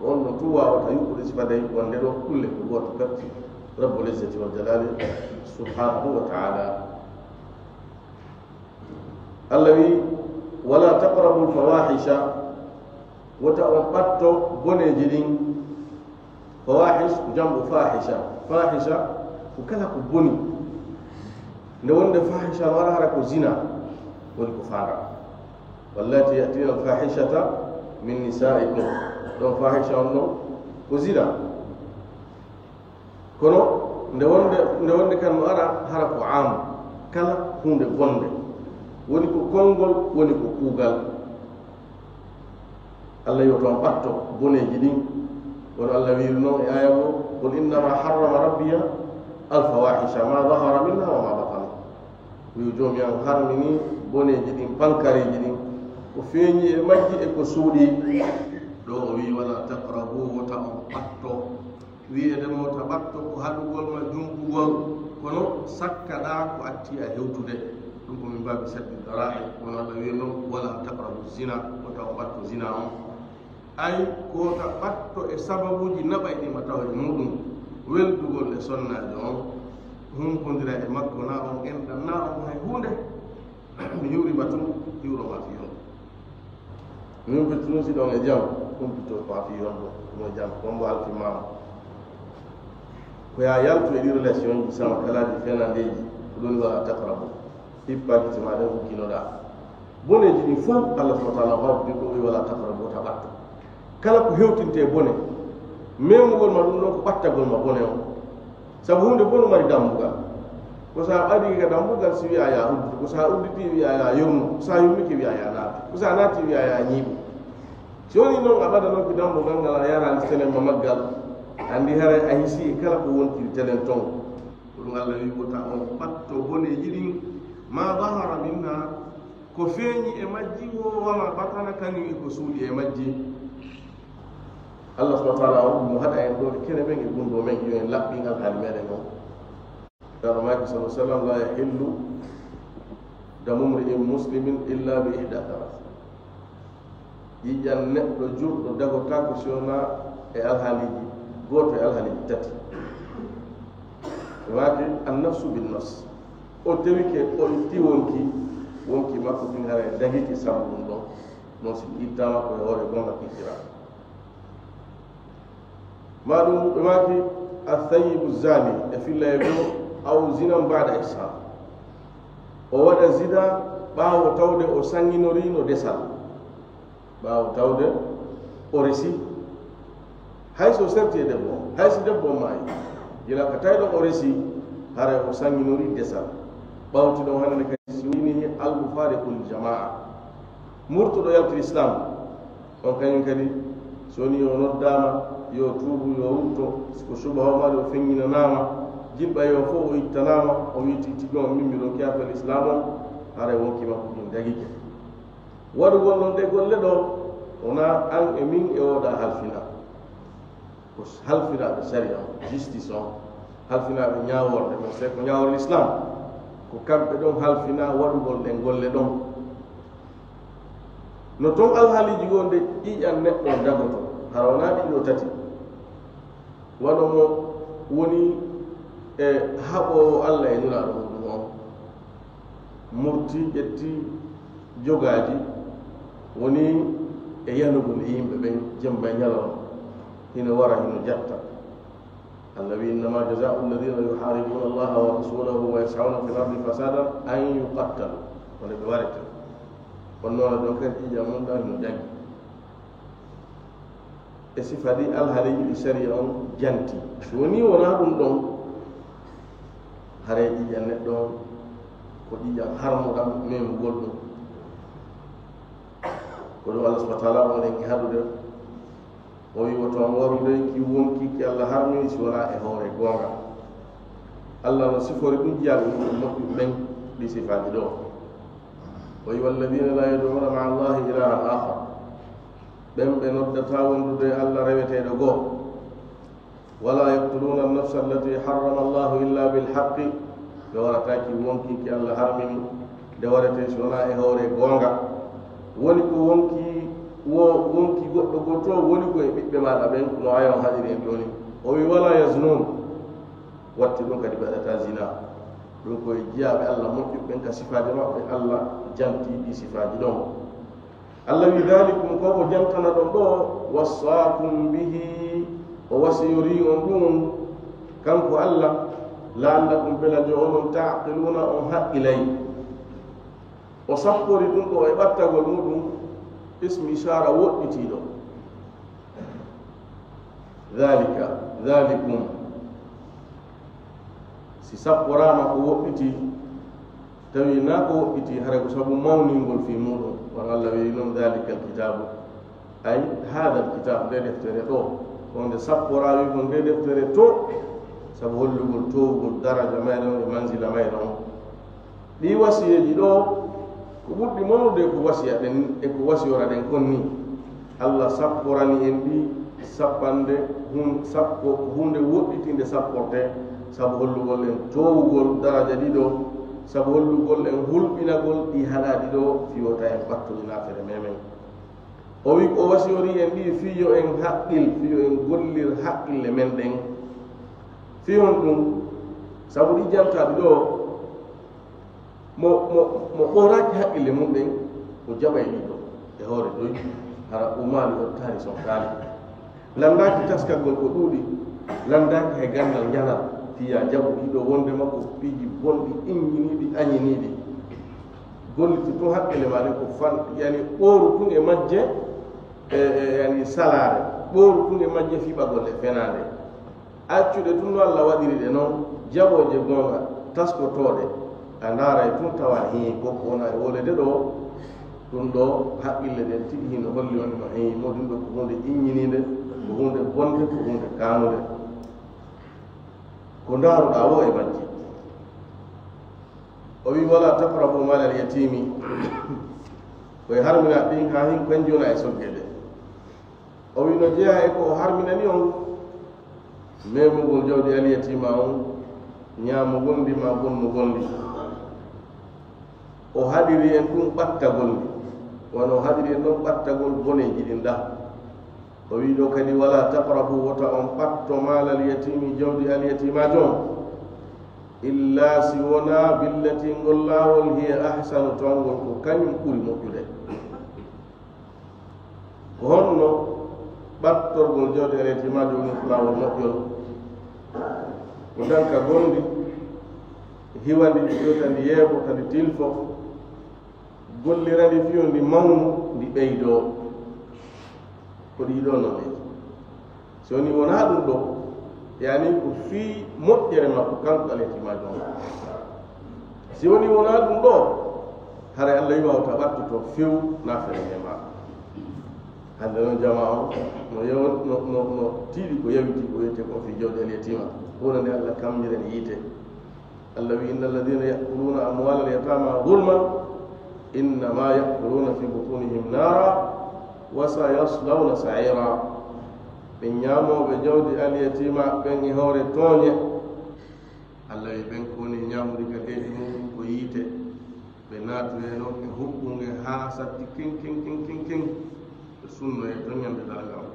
Ko on ɗon tun waawata yuɓɓude sifa dey wonde ɗo kulle ko gooto perti Rabbul Izzati wal Jalali subhanahu wa ta'ala. Allah wi, wala taqrabu fawahisha, wota on ɓatto boneeji ɗin. Fawahish, jam'u fahisha. Fahisha ko kala ko boni. Nde wonde fahisha no ara hara ko zina woni ko faara. Wallati ya'tina al-fahishata min nisa'ikum. Ɗon fahisha on ɗon ko zina. Kono nde wonde, nde wonde kan no ara hara ko am, kala huunde bonde. Woni ko konngol, woni ko kuugal. Allah yo toon ɓatto boneeji ɗin. Kono Allah wiiri noon e aaya o, qul innama harrama rabbiya al-fawahisha ma dahara minha wa ma batana. Yo Joomi an harmini boneeji ɗin, pankareeji ɗin, ko feeñi e majji e ko suuɗi. Ɗo o wii, wala taqrabu, wota on ɓatto. Wiyeede mo wota ɓatto ko haɗugol ma jumbugol, kono sakkaɗaa ko atti a hewtude. Ɗum ko min baabi saddi dara'i, kono Allah wiyi noon, wala taqrabu zina, wota on ɓatto zina on. Ay, ko wota ɓatto e sababuuji naɓayɗi ma tawa e muuɗum, weldugol e sonnaajo on, humpondira e makko, na on enɗan, na on hay huunde. Mi hiwri ma tun, hiwro ma fii on. Mi humpiti tun si ɗon e jam, humpito ma fii on ɗo, ɗum e jam, kon mbo halfimaama. Ko yaa yaltu e ɗi relation ji sama kalaaji fenandeeji, ko ɗum wala taqrabu. Hippa gite ma ɗen ko kinoɗaa. Boneeji ɗin fof, Allah subhanahu wa ta'ala hawri ɗum ɗo, o wi wala taqrabu, wota ɓatto. Kala ko hewtinte e bone, memugol ma ɗum ɗon ko ɓattagol ma bone on. Sabu huunde fof no mari dambugal. Ko so a ɓadii ka dambugal, si wiyaa yaa uddito, ko so a udditii wiyaa yaa yurmo, ko so a yurmike wiyaa yaa naati, ko so a naati wiyaa yaa ñiiɓo. Si wonii noon a ɓadanooki dambugal ngal, a yaraali telen ma maggal, anndi haray a hisii e kala ko wontiri telen ton. Ko ɗum Allah wi wota on ɓatto boneeji ɗin, ma dahara minha, ko feeñi e majji wo, wa ma batana, kañum e ko suuɗi e majji. Allah subhanahu wa ta'ala on mo haɗa en ɗo e kene men e gunndoo men, yo en laɓɓin alhaali meɗen on. Nulaaɗo maaki sallallahu alaihi wasallam, la yahillu damu mri'in muslimin illa bi ihda thalath. Ƴiiƴan neɗɗo juulɗo dagotaako si wonaa e alhaaliiji, gooto e alhaaliiji tati. Ɓe maaki, an-nafsu bin-nafs. O tewike, o itti wonki, wonki makko kin haray dagike sabu ɗum ɗon. Non si ɗum ittaama ko e hoore gonga pittira. Ma ɗum ɓe maaki, "Athayyibu zani," e filla e goo, "aw zinan ba'da ihsan." O waɗa zina ɓaawo tawde o sannginorii no desal. Ɓaawo tawde o resi. Hay so serti e debbo on, hay so debbo on maayi, gila ka tawi ɗon o resi, haray o sannginorii desal. Ɓawti ɗon hannde kadi si wini al-mufariqul jamaa, murtuɗo yalti Islam, on kañum kadi, so woni o noddaama, yo tuubu, yo rutto, ko subaha o mari o feññinanaama, jilɓa yo fof o ittanaama, o wi'i tigi on, min miɗo kiyafel Islam on, haray wonki makko ɗin dagike. Waɗugol non ɗe golle ɗo, wonaa an e min e oɗa halfina. Ko halfinaaɓe sariya on, justice on, halfinaaɓe ñaawoore, mais c'est ko ñaawoore l'islam, ko kamɓe ɗon halfinaa waɗugol ɗen golle ɗon. No ton alhaaliiji goo nde ƴiiƴan neɗɗo dagoto, hara wonaa ɗiɗo tati. Wano mo woni e haɓoowo Alla e Nulaaɗo muuɗum on, murti, ƴetti jogaaji, woni e yanugol e yimɓe ɓen jemma e ñalawma, hino wara, hino jatta. Alla wi'i, "Innama jazaa'u alladhina yuharibuna Allaha wa rasulahu wa yas'awna fil ardi fasadan an yuqattalu." Wonde ɓe warete. On noon ɗon kadi ƴiiƴan mun ɗan hino dagi. E sifa ɗi alhaaliiji ɗi sariya on janti. So wonii wonaa ɗum ɗon, haray ƴiiƴan neɗɗo on ko ƴiiƴan harmuɗan memugol ɗum. Ko ɗum Allah subhanahu wa ta'ala on en haɗude. O wi'i, "Woto on waru ley ki wonki ki Allah harmini si wonaa e hoore goonga." Allah no sifori ɗum jiyaaɓe mum moƴƴuɓe ɓen ɗi sifaaji ɗo. O wi'i, "Walladhina la yad'una ma'a Allahi ilahan akhar." Ɓen ɓe noddataa wondude e Allah reweteeɗo goo. "Wala yaqtuluna an-nafsa allati harrama Allahu illa bil haqqi." Ɓe warataaki wonki ki Allah harmini, nde waretee si wonaa e hoore goonga. Woni ko wonki wo, wonki goɗɗo gooto, woni ko e ɓiɓɓe maaɗa ɓen, no aaya on haɗiri en jooni. O wi'i, "Wala yaznun." Watti ɗum kadi ɓe waɗataa zina. Ɗum ko e jiyaaɓe Allah moƴƴuɓe ɓen ka sifaaji maɓɓe, Allah janti ɗi sifaaji ɗon. Allah wi'i, "Dhalikum," ko o jantana ɗon ɗo, "wassaakum bihi," o wasiyorii on ɗum, kanko Allah, "la'allakum," bela jo onon, "ta'qiluuna," on haqqilay. O sappori ɗum ɗo e ɓattagol muɗum, ismu ishaara woɗɗitiiɗo. Dhalika, dhalikum. Si sapporaama ko woɗɗiti, tawi naa ko woɗɗiti, hara ko sabu mawningol fii muuɗum. Wano Allah wi'i non, "Dhalikal kitaabu." Ay, haadal kitaabu, nde deftere ɗo, ko nde sapporaa wi'ugol nde deftere to, sabu hollugol toowugol daraja mayre on e manzila mayre on. Ɗii wasiyeeji ɗoo, ko ɓurɗi mawnude ko wasiya ɗen e ko wasiyora ɗen kon nii. Allah sapporani en ɗi sappande hun-, sappo, ko huunde woɗɗitinde sapporte, sabu hollugol en toowugol daraja ɗiɗo, sabu hollugol en hulɓinagol ɗi haɗaaɗi ɗoo, fii wota en ɓattu e naafere memen. O wi'i ko o wasiyorii en ɗi fii yo en haqqil, fii yo en gollir haqqille men ɗen. Fii honɗum? Sabu ɗi jantaaɗi ɗoo, mo, mo, mo ɓooraaki haqqille mun ɗen, o jaɓay ɗiɗo e hoore doy, hara o maali o taari son kaali. Lanndaaki taskagol ko ɗuuɗi, lanndaaki hay ganndal njanal, fii yo a jaɓu ɗiɗo wonde makko piiji bonɗi, inñiniiɗi, añiniiɗi. Golliti tun haqqille maa ɗen ko fan, yani ɓooru tun e majje, e, e, yani salaare, ɓooru tun e majje fiɓagol e fenaande. Accuɗe tun no Allah waɗiri ɗe non, jaɓooje goonga, taskotooɗe, a ndaaray tun tawa hii, ko ko wona e wolede ɗoo, ɗun ɗoo haqqille ɗen tigi hino holli on no hii, mo ɗun ɗoo ko huunde inñiniinde, ko huunde bonde, ko huunde kaanude. Ko ndaaruɗaa woo e majje. O wi'i, "Wala taqrabu maalal yatiimi." Ko e harmina ɗin haa hin ko en jona e soggeede. O wi'i no jeyaa e ko o harminani on, memugol jawdi alyatiima on, ñaamugol ndi maa bonnugol ndi. O haɗiri en ɗum ɓattagol ndi, wano o haɗiri en ɗon ɓattagol boneeji ɗin ɗa. O wi'i ɗoo kadi, "Wala taqrabu," wota on ɓatto, "maalal yatiimi," jawdi alyatiimaajo on, "illa," si wonaa, "billati," ngol laawol, "hiya ahsanu," tawngol ko kañum ɓuri moƴƴude. Ko honno ɓatto Torgol jawdi e leydi maajo woni ko laawol moƴƴol. Ko danka gonndi, hiwandi, ɗi ƴewta ndi yeeɓo, kadi tilfo. Gollirani fiyo ndi mawnu, ndi ɓeydoo. Ko ɗii ɗoo noon leydi. Si woni wonaa ɗum ɗoo, yani ko fii moƴƴere makko kanko aleydi maajo on. Si woni wonaa ɗum ɗoo, haray Alla wi'ataa o taɓatto to few naafere nde maa. Hannde noon jamaa on no yew-, no, no, no tiiɗi ko yawiti ko wiyetee ko fii jawdi al yatiima. Huunde nde Alla kammbirani yiite. Alla wi'i, "Inna alladhina ya'kuluna amwala al-yatama zulman, innama ya'kuluna fi butunihim nara, wa sayaslawna sa'ira." Ɓe ñaamooɓe jawdi al-yatiima ɓen e hoore tooñe. Alla wi'i, ɓen ko woni ñaamude ka deedi mum ko yiite. Ɓe naatoyay noon e huɓɓunge haa satti ken, ken, ken, ken, ken. Ɓe sunnoyay ton ñande darnga on.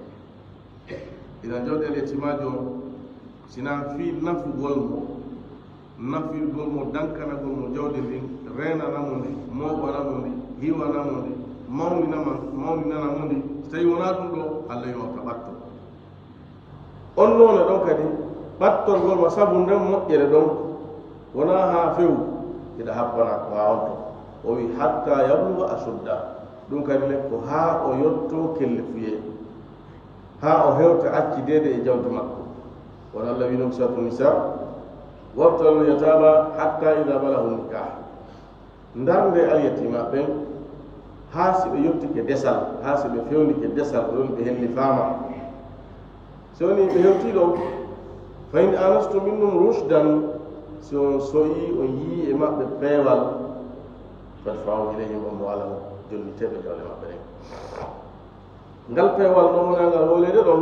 Idan jawdi al yatiimaajo on, sinaa fii nafugol mo, nafirgol mo, dankanagol mo jawdi ndin, reenana mo ndi, mooɓana mo ndi, hiwana mo ndi, mawnina ma-, mawninana mo ndi, so tawii wonaa ɗum ɗoo, Alla wi'ataa o taɓatto. On noone ɗon kadi, ɓattorgol ma sabu nden moƴƴere ɗon, wonaa haa few, hiɗa habbana ko haa on ton. O wi'i, "Hatta yabluga ashudda." Ɗum kadi le, ko haa o yottoo kellefuyee, haa o hewta accideede e jawdi makko. Won Alla wi'i non Suuratu Nisaa, "Wabtalul yataama hatta idaa balagu nikah." Ndarndee alyatiima ɓen, haa si ɓe yottike desal, haa si ɓe fewndike desal, ɗon ɓe hellifaama. Si woni ɓe hewtii ɗon, "fa in anastum minhum rushdan", si on soyii, on yii e maɓɓe peewal, "fadfa'u ilayhim amwalahum", jonnitee ɓe jawle maɓɓe ɗen. Ngal peewal noon wonaa ngal wooleede ɗon,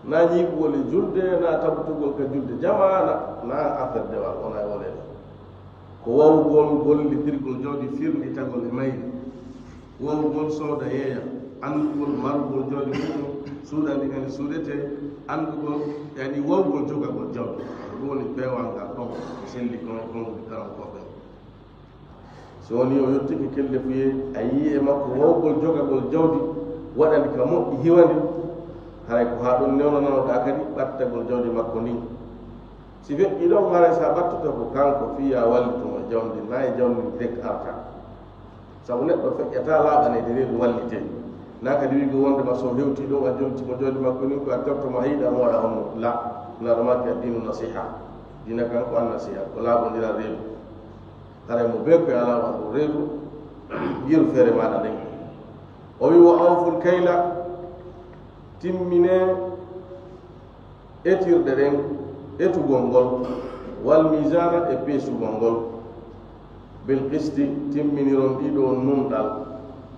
naa ñiiɓugol e julde, naa tabitugol ka julde jamaana, naa affaire dewal, wonaa e wooleede. Ko wawgol gollitirgol jawdi firlitagol e mayri, wawgol sooda yeeya, anndugol marugol jawdi muɗum, suuɗa ndi kadi suuɗetee, anndugol, yani wawgol jogagol jawdi. Ko ɗum woni peewal ngal ɗon, ko selli kon e konguɗi karankooɓe. Si woni o yottike kellefuyee, a yii e makko wawgol jogagol jawdi, waɗa ndi ka moƴƴi, hiwa ndi, haray ko haa ɗon newnananoɗaa kadi ɓattagol jawdi makko ndin. Si feƴƴii ɗon, haray si a ɓattoto ko kanko fii yo a wallitu mo e jawdi ndin, naa e jawdi ndin tek arta. Sabu neɗɗo feƴƴataa laaɓaneede reedu wallitee. Naa kadi wi'ugol wonde ma so hewtii ɗon a jonniti mo jawdi makko ndin ko a torto mo a yiɗa mo waɗa honno. La, Nulaaɗo maaki addiinu nasiha. Diina kan ko an nasiha, ko laaɓondiral reedu. Haray mo bee ko e alaa waɗu reedu, yeru feere maaɗa nden. O wi'i, "Wa awful kayla", timminee etirɗe ɗen, etugol ngol, "wal mizaana", e peesugol ngol, "bil qisti", timminiron ɗi ɗoo nunɗal,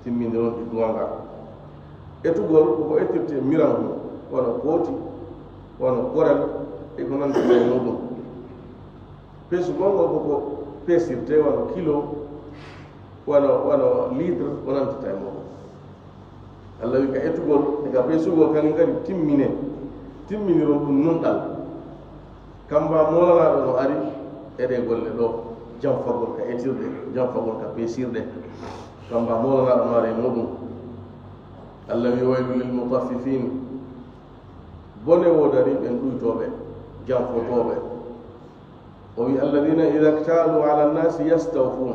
timminiron ɗi goonga. Etugol ko ko etirtee miran hun, wano pooti, wano korel, e ko nanndi e muuɗum. Peesugol ngol ko ko peesirtee wano kilo, wano, wano litre, ko nanndata e muuɗum. Alla wi'i ka etugol, e ka peesugol, kañum kadi timmine, timminiron ɗum nunɗal. Kamba moolanaaɗo no ari e ɗee golle ɗoo, janfagol ka etirde, janfagol ka peesirde. Kamba moolanaaɗo no ari e muuɗum. Alla wi'i, "Waylun lil mutaffifin." Bone woodani ɓen ɗuytooɓe, janfotooɓe. O wi'i, "Alladhina idha iktalu ala nnasi yastawfun."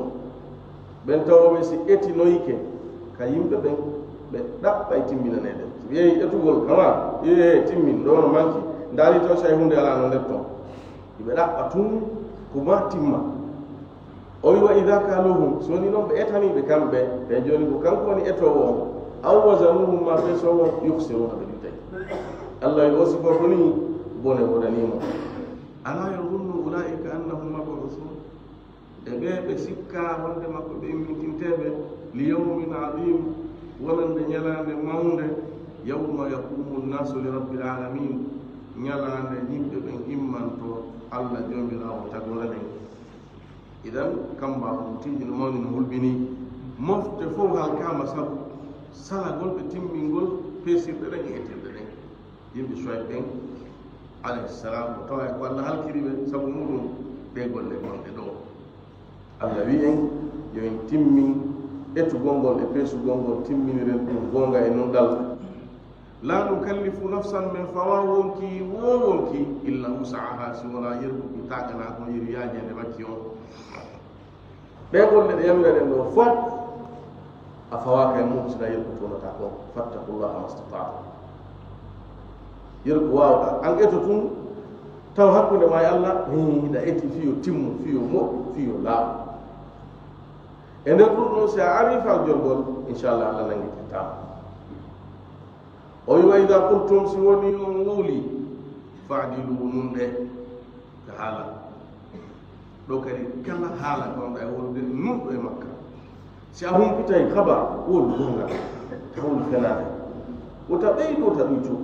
Ɓen tawooɓe si etinoyike ka yimɓe ɓen, ɓe ɗaɓɓay timminaneede. Si ɓe yehi etugol, kama, "Ee, timmin, ɗoo no manki." Ndaari taw si hay huunde alaa no nder ton. Ɓe ɗaɓɓa tun ko ma timma. O wi'i, "Wa idha kaluhum", so woni noon ɓe etanii ɓe kamɓe, ɓe jooni ko kanko woni etoowo on, "aw wazanuhum", ma peesoowo on, "yukhsiruna", ɓe ɗuytay. Alla wi'i, o sifo ko nii, bone woodanii mo. "Ala yadhunnu ulaika annahum mab'uthun?" E ɓee ɓe sikkaa wonde makko ɓe immintinteeɓe, "li yawmin adhim", wonande ñalaande mawnde, "yawma yaqumu nnasu li rabbil alamin", ñalaande yimɓe ɓen immanto Alla Joomiraawo tagoore nden. Idan, kamba on tiiɗi no mawni no hulɓinii. Mofte fof halkaama sabu salagol ɓe timmingol peesirɗe ɗen e etirɗe ɗen. Yimɓe Shuayb ɓen, alayhi salam, mo tawa ko Alla halkiri ɓe sabu muɗum ɗee golle gonɗe ɗoo. Alla wi'i en, yo en timmin etugol ngol e peesugol ngol, timminiren ɗum goonga e nunɗal. La nukallifu nafsan, men fawa wonki wo wonki, illa wusaha, si wona yergu ki taagana ko yeri yaajeende makki on. Ɓe golle ɗe yamiren ɗo fof, a fawaaka e mum, sina yergu tonata ko, fattaqullaha mastata'tum. Yergu waawɗa, an eto tun, taw hakkunde ma e Allah, hiɗa eti fiyo timmu, fiyo moƴƴu, fiyo laaɓu. E nder ɗum ɗon, si a ari fal jorgol, inchallah, Allah nanngitittaama. O wi, "Wa idha qultum", si woni on wowli, "fa'dilu", nunɗe ka haala. Ɗo kadi, kala haala gonɗa e wowlude, nunɗo e makka. Si a humpitay habar, wowlu gonga, ta wowlu fenaande. Wota ɓeydu, wota ɗuytu.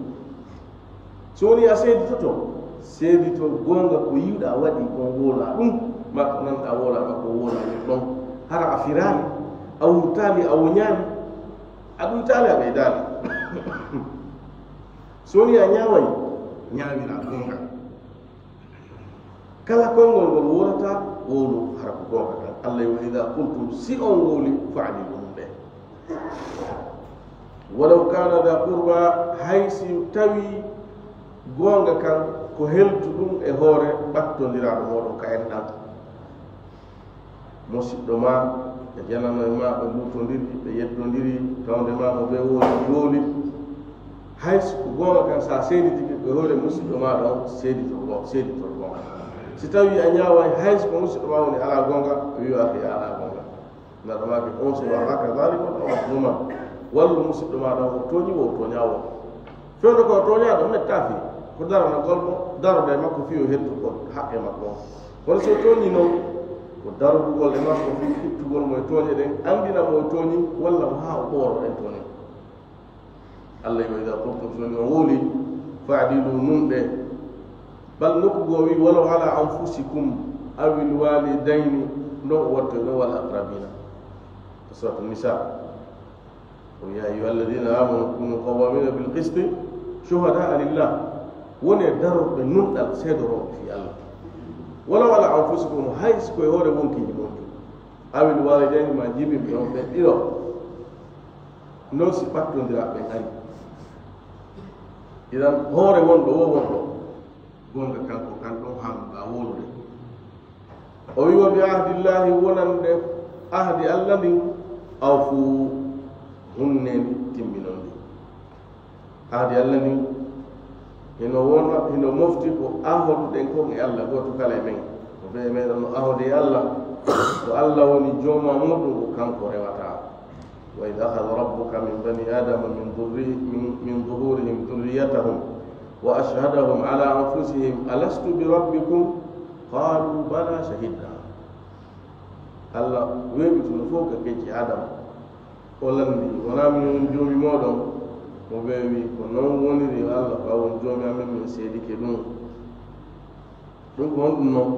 Si woni a seeditoto, seedito gonga ko yiwɗa waɗi kon, wowla ɗum, ma ko nanɗa wowla ma ko wowla ɗum ɗon. Hara a firaali, a wurtaali, a woñaali. A ɗuytaali, a ɓeydaali. So woni a ñaaway, ñaawira goonga. Kala konngol ngol wowlata, wowlu hara ko goonga kan. Allah wi, "Wa idha qultum", si on wowli, "fa'dilu", ɗum ɗe. "Walaw kana dha qurba", hay si tawi goonga kan ko heltuɗum e hoore ɓattondiraaɗo mooɗon ka enɗan. Musiɗɗo ma e janano e ma, ɓe luutondiri, ɓe yeddondiri, tawde ma mo ɓe wowli, wowli. Hay so ko goonga kan, sa seeditike ko hoore musiɗɗo ma ɗon, seedito go-, seedito goonga. Si tawi a ñaaway, hay so ko musiɗɗo ma woni alaa goonga, o wi'a, "Akhi, a alaa goonga." Neɗɗo maaki, "Unsur akhaka zaliman aw mazluman." Wallu musiɗɗo ma ɗon, o tooñi wo, o tooñaa wo. Fewndo ko o tooñaaɗo, mettaafi. Ko daranagol mo, darode e makko fii o hettu ko haqqe makko on. Kono si o tooñii non, ko darugol e makko fii ittugol mo e tooñe ɗen, anndina mo o tooñii, walla mo haa o ɓooroo ɗen tooñe. Allah wi, "Wa idha qultum", so woni on wowli, "fa'dilu", nunɗe. Bal nokku goo wi, "Walaw ala anfusikum awil walidayni", non o wattoyno, "wal aqrabina." Suratu Nisa. O wi, "Ya ayyuha alladhina amanu kunu qawwamina bil qisti shuhada'a lillah." Wone darorɓe nunɗal, seedorooɓe fii Allah. "Walaw ala anfusikum", hay si ko e hoore wonkiiji mon ɗin. "Awil walidayni", ma jibinɓe on ɓen ɗiɗo. Non si ɓattondiraaɓe ɓen ari. Idan hoore wonɗo wo wonɗo. Goonga kanko kan ɗon hanuɗaa wowlude. O wi, "Wa bi ahdillahi", wonande ahdi Allah ndin, "awfu", hunnee ndi, timminon ndi. Ahdi Allah ndin, hino wona, hino mofti ko ahoduɗen kon e Allah, gooto kala e men. Ko ɓe meɗen no ahodi e Allah, ko Allah woni jooma muɗum, ko kanko rewata. "Wa idh akhadha rabbuka min bani adama min dhurri-, min, min dhuhurihim dhurriyyatahum wa ashhadahum ala anfusihim alastu bi rabbikum qalu bala shahidna." Allah weeɓituno fof ka kecci Adama. O lanndi, "Wonaa min woni joomi mooɗon?" Mo ɓe wi, "Ko non woniri, yo Allah, ko a woni joomi amen, min seedike ɗum." Ɗum ko honɗum non?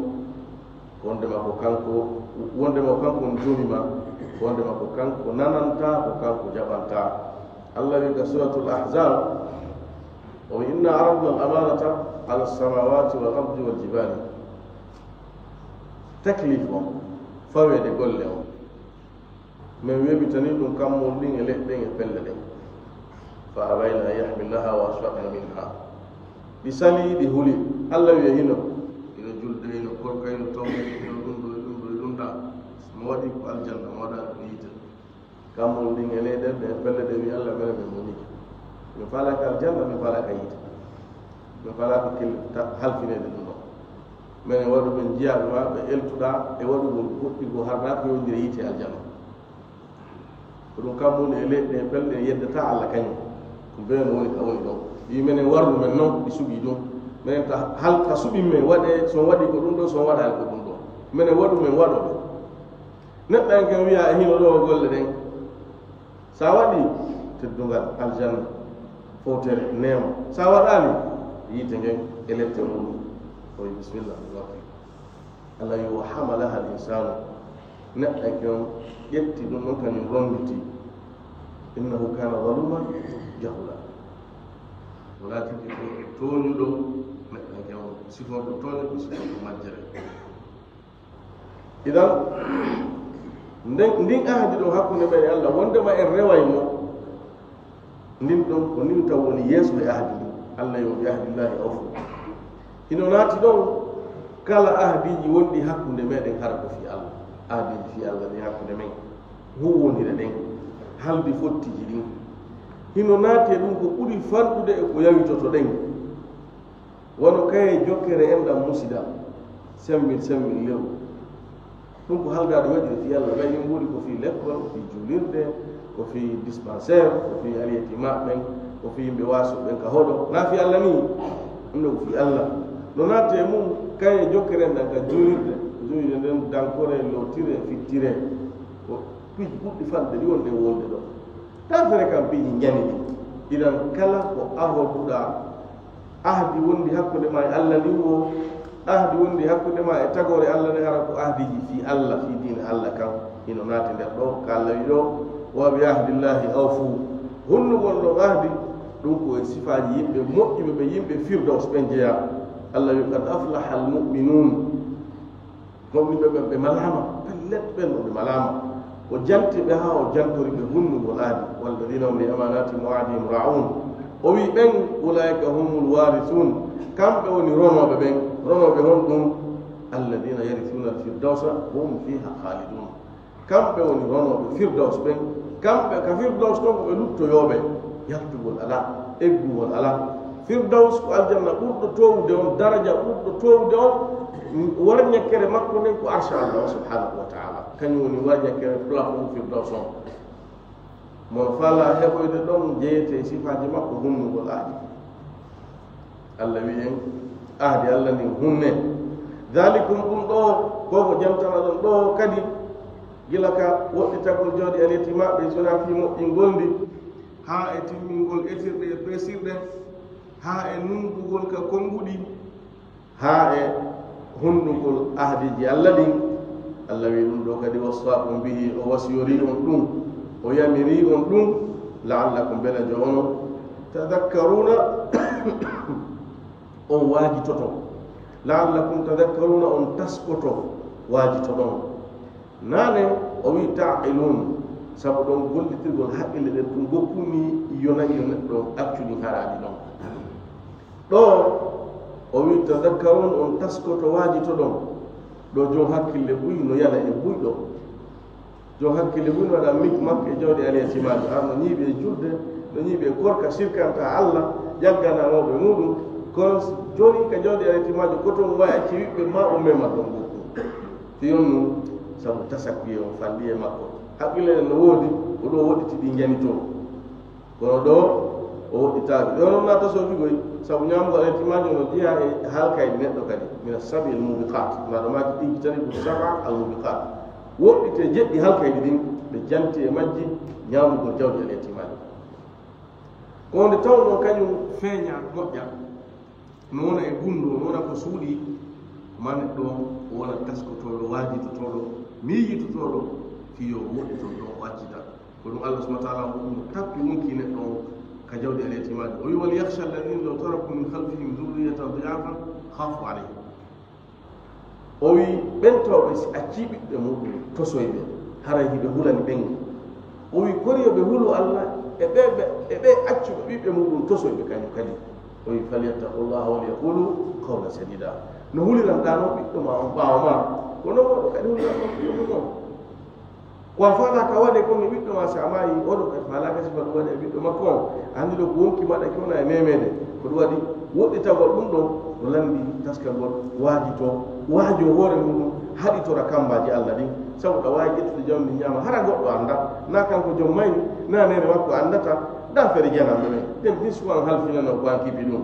Ko wonde ma ko kanko, wonde ma ko kanko woni joomi ma, ko wonde ma ko kanko nananta, ko kanko jaɓanta. Allah wi ka Suratul Ahzab, o wi, "Inna aradna al-amanata ala samawati wal ardi wal jibali." Taklif on, faweede golle on. Min weeɓitani ɗum kammuuli ɗin e leɗɗe ɗen e pelle ɗen. Fa abayna an yahmilnaha wa ashfaqna minha. Ɗi sali, ɗi huli. Allah wi'i hino, hino julde, hino korka, hino tawde, hino ɗum ɗo, e ɗum ɗo, e ɗum ɗa. Mo waɗi ko aljanna, mo waɗaali ko yiite. Kammuuli ɗin e leɗɗe ɗen e pelle ɗen wi'i Allah, mene min muñike. Min faalaaka aljanna, min faalaaka yiite. Min faalaaka kel-, ta-, halfineede ɗum ɗon. Mene waɗu min jiyaaɓe ma, ɓe eltuɗaa e waɗugol goɗɗi goo har naa ko yowndira yiite e aljanna. Ko ɗum kammuuli e leɗɗe e pelle ɗen yeddata Allah kañum. Ko bee no woni ka woni ɗon. Wi'i menen warru men non, ɗi suɓii ɗum. Menen ta hal ka suɓii men waɗee, so on waɗii ko ɗum ɗoo, so on waɗaali ko ɗum ɗoo. Menen waɗu men waɗooɓe. Neɗɗo en ken wi'a e hino ɗoo golle ɗen. Sa waɗii teddungal aljanna, fowtere neema. Sa waɗaali yiite ngen e lette muɗum. O wi'i, "Bismillah, mi warti." Allah yo hamalaha al-insanu. Neɗɗanke on ƴetti ɗum ɗon, kañum ronditi. Innahu kana zaluman jahula. O laatike ko tooñuɗo, neɗɗanke on siforɗo tooñe, ko siforɗo majjere. Idan, nden, ndin ahdi ɗo hakkunde men e Allah, wondema en reway mo. Ndin ɗon ko ndin taw woni yeeso e ahdi ndin. Allah yo bi ahdillahi awfu. Hino naati ɗon kala ahdiiji wonɗi hakkunde meɗen hara ko fii Allah. Ahdiiji fii Allah ɗin hakkunde men. Huuwondire ɗen. Haldi fottiiji ɗin. Hino naati e ɗum ko ɓuri fanɗude e ko yawitoto ɗen. Wano kaye jokkere enɗan musida, semmbil, semmbil lewru. Ɗum ko halgaaɗo waɗiri fii Allah, ɓay min mbuuɗi ko fii lekkol, ko fii juulirde, ko fii dispensaire, ko fii aliyeti maɓɓen, ko fii yimɓe waasu ɓen ka hoɗo. Naa fii Allah nii, ɗum ɗo ko fii Allah. No naati e mum, kaye jokkere enɗan ka juulirde, juulirde nden dankore, lootire, fittire. Ko piiji ɓurɗi fanɗude ɗi wonde wolde ɗo. Taa fere kam piiji njani ɗi. Idan kala ko ahoduɗaa, ahdi wondi hakkunde ma e Allah ndin wo, ahdi wondi hakkunde ma e tagoore Allah nde, hara ko ahdiiji fii Allah, fii diina Allah kan, hino naati nder ɗo, ka Allah wi ɗo, "Wa bi ahdillahi awfu." Hunnugol ɗon ahdi, ɗum ko e sifaaji yimɓe moƴƴuɓe ɓe, yimɓe Firdaws ɓen jeyaa. Allah wi, "Qad aflaha al-mu'minun." Gomɗinɓe ɓen ɓe malaama, pellet ɓen ɗo ɓe malaama. O janti ɓe haa o jantori ɓe hunnugol ahdi. "Walladina hum li amanatihim wa ahdihim ra'un." O wi ɓen, "Ulaika humul warithun." Kamɓe woni ronooɓe ɓen. Ronooɓe honɗum? "Alladina yarithuna al-firdausa hum fiha khalidun." Kamɓe woni ronooɓe Firdaws ɓen. Kamɓe ka Firdaws ton ko ɓe luttoyooɓe yaltugol alaa, eggugol alaa. Firdaws ko aljanna ɓurɗo toowude on, daraja ɓurɗo toowude on, warñakkere makko nden ko arsha Allah subhanahu wa ta'ala. Kañum woni warñakkere plafond Firdaws on. Mo no faalaa heɓoyde ɗon jeyete e sifaaji makko hunnugol ahdi. Allah wi en, ahdi Allah ndin hunne. Dalikum, ɗum ɗo, ko ko jantanaɗon ɗo kadi, gila ka woɗɗitagol jawdi aliyeti maɓɓe, so wonaa fii moƴƴingol ndi, haa e timmingol etirɗe e peesirɗe, haa e nunɗugol ka konnguɗi, haa e hunnugol ahdiiji Allah ɗin. Allah wi ɗum ɗo kadi, "Wassaakum bihi," o wasiyorii on ɗum, o yamirii on ɗum, "la'allakum," bele jo onon, "tadakkaruuna," on waajitoto. "La'allakum tadakkaruuna," on taskoto, waajitoɗon. Naane o wi, "Ta'qiluun," sabu ɗon gollitirgol haqqille ɗen ɗum gokku ni yona yo neɗɗo accu ɗin haraaji ɗon. Ɗo o wi, "Tadakkaruun," on taskoto, waajitoɗon. Ɗo jon hakkille buy no yala e buyɗo. Jon hakkille buy no waɗa mikmak e jawdi aliyeti maajo. Har no ñiiɓi e julde, no ñiiɓi e korka, sirkanta Allah, ƴaggana mawɓe muɗum. Kono s-, jooni ka jawdi aliyeti maajo, ko ton wawi acci wiɓɓe ma o mema ɗon gokku. Fii on nun, sabu tasakkuye on fanɗi e makko. Hakkille ɗen no woodi, ko ɗo woɗɗiti ɗi janitoo. Kono ɗo, o woɗɗitaaki. Ɗo non na tasoo figoy, sabu ñaamugol aliyeti maajo no jeyaa e halkayɗi neɗɗo kadi. Mina sabil mubiqat. Naɗo maaki ijtanibu saba al mubiqat. Woɗɗite jeɗɗi halkayɗi ɗin, ɓe janti e majji ñaamugol jawdi aliyeti maajo. Ko nde tawnoo kañum feeña moƴƴa. No wona e gunndoo, no wona ko suuɗii, ma neɗɗo o wona taskotooɗo, waajitotooɗo, miijitotooɗo, fii yo woɗɗiton ɗon o accita. Ko ɗum Allah subhanahu wa ta'ala on ɗum tappi wonki neɗɗo on ka jawdi aliyeti maajo. O wi, "Wal yakhsha alladhina law taraku min khalfihim dhurriyatan dhi'afan khafu alayhim." O wi, ɓen tawɓe si accii ɓiɓɓe muɗum tosoyɓe, haray hiɓe hulani ɓen. O wi, kori yo ɓe hulu Allah e ɓe, ɓe, e ɓe accuɓe ɓiɓɓe muɗum tosoyɓe kañum kadi. O wi, "Falyattaqullaha wal yaqulu qawlan sadida." No huliranɗaa non ɓiɗɗo ma on ɓaawo ma, ko non waɗo kadi huliranɗon ɓiɗɗo mum on. Ko a faalaaka waɗe kon e ɓiɗɗo ma, si a maayi, oɗo kadi faalaaka sifa ɗum waɗe e ɓiɗɗo makko on. A anndi ɗo ko wonki maɗa ki wona e memeede. Ko ɗum waɗi woɗɗitagol ɗum ɗon, no lanndi taskagol, waajito, waajo hoore muɗum, haɗitora kammbaaji Allah ɗin. Sabu ɗa waawi ƴettude jawdi ndi ñaama, hara goɗɗo annda, na kanko jom mayri, na neene makko anndata, da fere jananɓe ɓen. Ɗen ɗin suwan halfinano ko an kipi ɗum.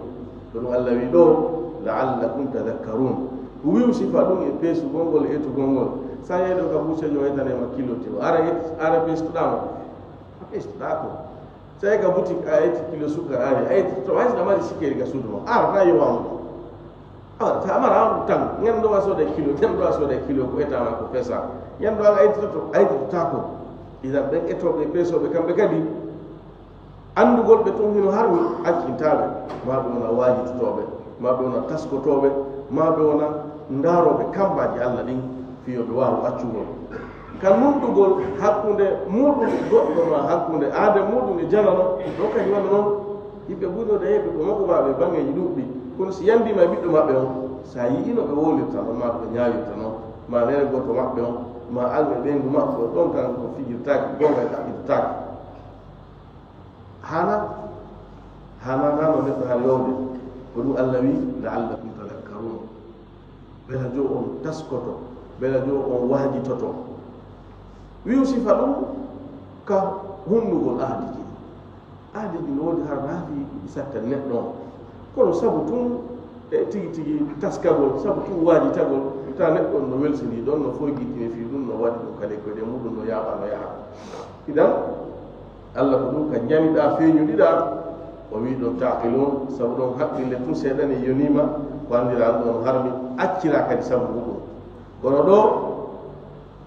Ko ɗum Allah wi ɗo, "La'allakum tadhakkarun." Ko wi'u sifa ɗum e peesugol ngol, etugol ngol. Sa yehi ɗo ka buuseejo o etane ma kilo tew. Ara et-, ara peestoɗaa mo. A peestoɗaa ko. Sa yehi ka butik a eti kilo sukkar ari, a eti to, hay si a mari sikkeeri ka suudu ma. Ara ta yo wamu. Ara ta mara am tan. Ngen ɗo a sooda kilo, ngen ɗo a sooda kilo ko eta ma ko pesa. Ngen ɗo a eti to, a eti to tako. Idan ɓen etooɓe, peesooɓe kamɓe kadi. Anndugol ɓe tun hino harmi, accintaaɓe, maa ɓe wona waajitotooɓe, maa ɓe wona taskotooɓe, maa ɓe wona ndaarooɓe kammbaaji Allah ɗin, fii yo ɓe waawu accugol. Ka nunɗugol hakkunde muɗum goɗɗo ma hakkunde aade muɗum e janano, ɗo kadi wano non. Yimɓe ɓuri wonde heɓɓe ko makko maɓɓe e baŋŋeeji ɗuuɗɗi, kono si yanndiima e ɓiɗɗo maɓɓe on, so a yi'ii no ɓe wowlirta non, maa ɓe ñaawirta non, maa neene gooto maɓɓe on, maa alme ɓeyngu maɓɓe on, ɗon kan ko fijirtaaki, goonga e ɗaɓɓirtaaki. Hana, hana nano neɗɗo har yowde. Ko ɗum Allah wi, "La'allakum tadhakkarun." Bela jo on taskoto, bela jo on waajitoto. Wi'u sifa ɗum ka hunnugol aadiji. Aadiji no woodi har naafi ɗi satta neɗɗo on. Kono sabu tun e tigi tigi taskagol, sabu tun waajitagol, ta neɗɗo on no welsini ɗon, no foygitini fii ɗum, no waɗi ɗum kadi ko ɗe muɗum no yaaɓa, no yaha. Idan, Allah ko ɗum ka ñaniɗaa feeñuɗiɗaa, o wii ɗon taqilun, sabu ɗon haqqille tun seeɗani yoniima, ko anndiraa ɗum on harmi, acciraa kadi sabu muɗum. Kono ɗo,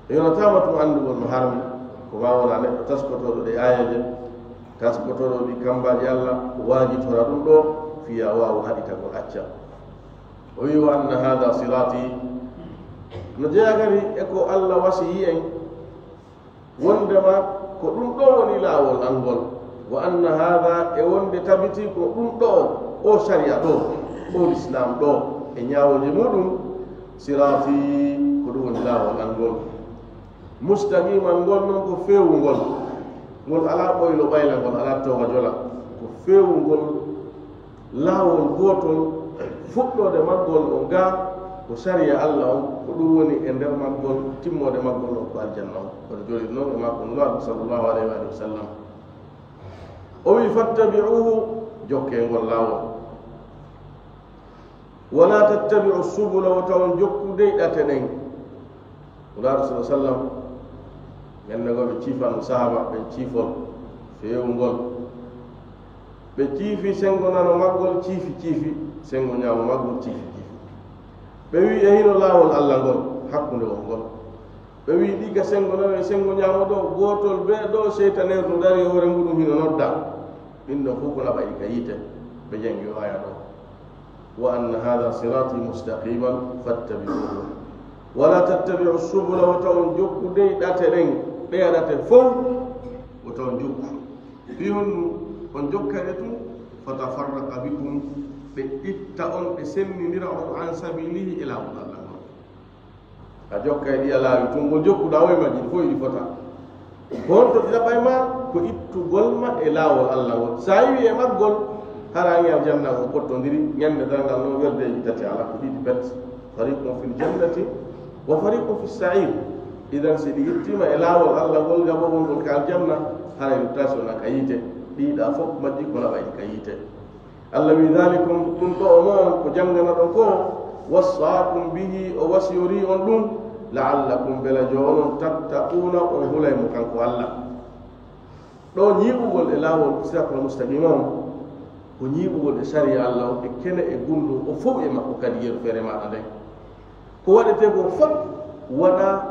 yonataama tun anndugol no harmi, ko maa wona neɗɗo taskotooɗo ɗe aayeeje, taskotooɗo ɗi kambaaji Allah, waajitora ɗum ɗo, fiya waawu haɗitagol acca. O wii, "Wa anna hada sirati." No jeyaa kadi e ko Allah wasiyii en, wondema ko ɗum ɗo woni laawol an ngol. "Wa anna hada", e wonde tabiti ko ɗum ɗo, o sariya ɗo, o lislaam ɗo, e ñaawooje muɗum, "sirati", ko ɗum woni laawol an ngol. "Mustaqiman", ngol non ko feewungol, ngol alaa ɓoylo ɓayla, ngol alaa toowa jola, ko feewungol. Laawol gootol, fuɗɗoode maggol on ga ko sariya Allah on, ko ɗum woni e nder maggol, timmoode maggol on ko aljanna on. Kono jooɗi noon e makko Nulaaɗo sallallahu alayhi wa sallam. O wi, "Fattabi'uhu", jokkee ngol laawol. "Wala tattabi'u subula", wota on jokku dey ɗate ɗen. Nulaaɗo sallallahu alayhi wa sallam, ñande goo ɓe ciifano sahaaba ɓen ciifol feewungol. Ɓe ciifi senngo nano maggol, ciifi, ciifi, senngo ñaamo maggol, ciifi, ciifi. Ɓe wi'i, "E hino laawol Allah ngol, hakkunde on ngol?" Ɓe wi'i, "Ɗi ka senngo nano e senngo ñaamo ɗo, gootol bee ɗo seytaneeru no dari e hoore muɗum hino nodda." Ɗin ɗon fof ko naɓa ɗi ka yiite, ɓe jangi o aya ɗo. "Wa anna hada sirati mustaqiman fattabi'uhu. Wala tattabi'u subula", wota on jokku dey ɗate ɗen, ɗeya ɗate fof, wota on jokku. Fii honɗum? On jokka ɗe tun, "fatafarraqa bikum", ɗe itta on, ɗe sennindira on, "an sabilihi", e laawol Allah ngol. A jokka e ɗiya laawi tun, ngol jokkuɗaa o e majji, ɗi fof iɗi fota. Ko honto ɗi naɓay ma? Ko ittugol ma e laawol Allah ngol. Sa yiwi e maggol, hara ni aljanna on pottondiri, ñande darngal non werdeeji tati ala, ko ɗiɗi pet. Fariqun fil jannati wa fariqun fis sa'ir. Idan, si ɗi ittiima e laawol Allah ngol, jaɓogol ngol ka aljanna, haray ɗum taasi wona ka yiite. Ɗiɗa fof majji ko naɓay ɗi ka yiite. Allah wi, "Dhalikum", ɗum ɗo o mo on ko jannganaɗon ko, "wassaakum bihi", o wasiyori on ɗum, "la'allakum", bela jo onon, "tattaquna", on hulay mo kanko Allah. Ɗo ñiiɓugol e laawol siratal mustaqima on, ko ñiiɓugol e sariya Allah on, e kene e gunndun, o fow e makko kadi yeru feere maaɗa nden. Ko waɗetee kon fof wona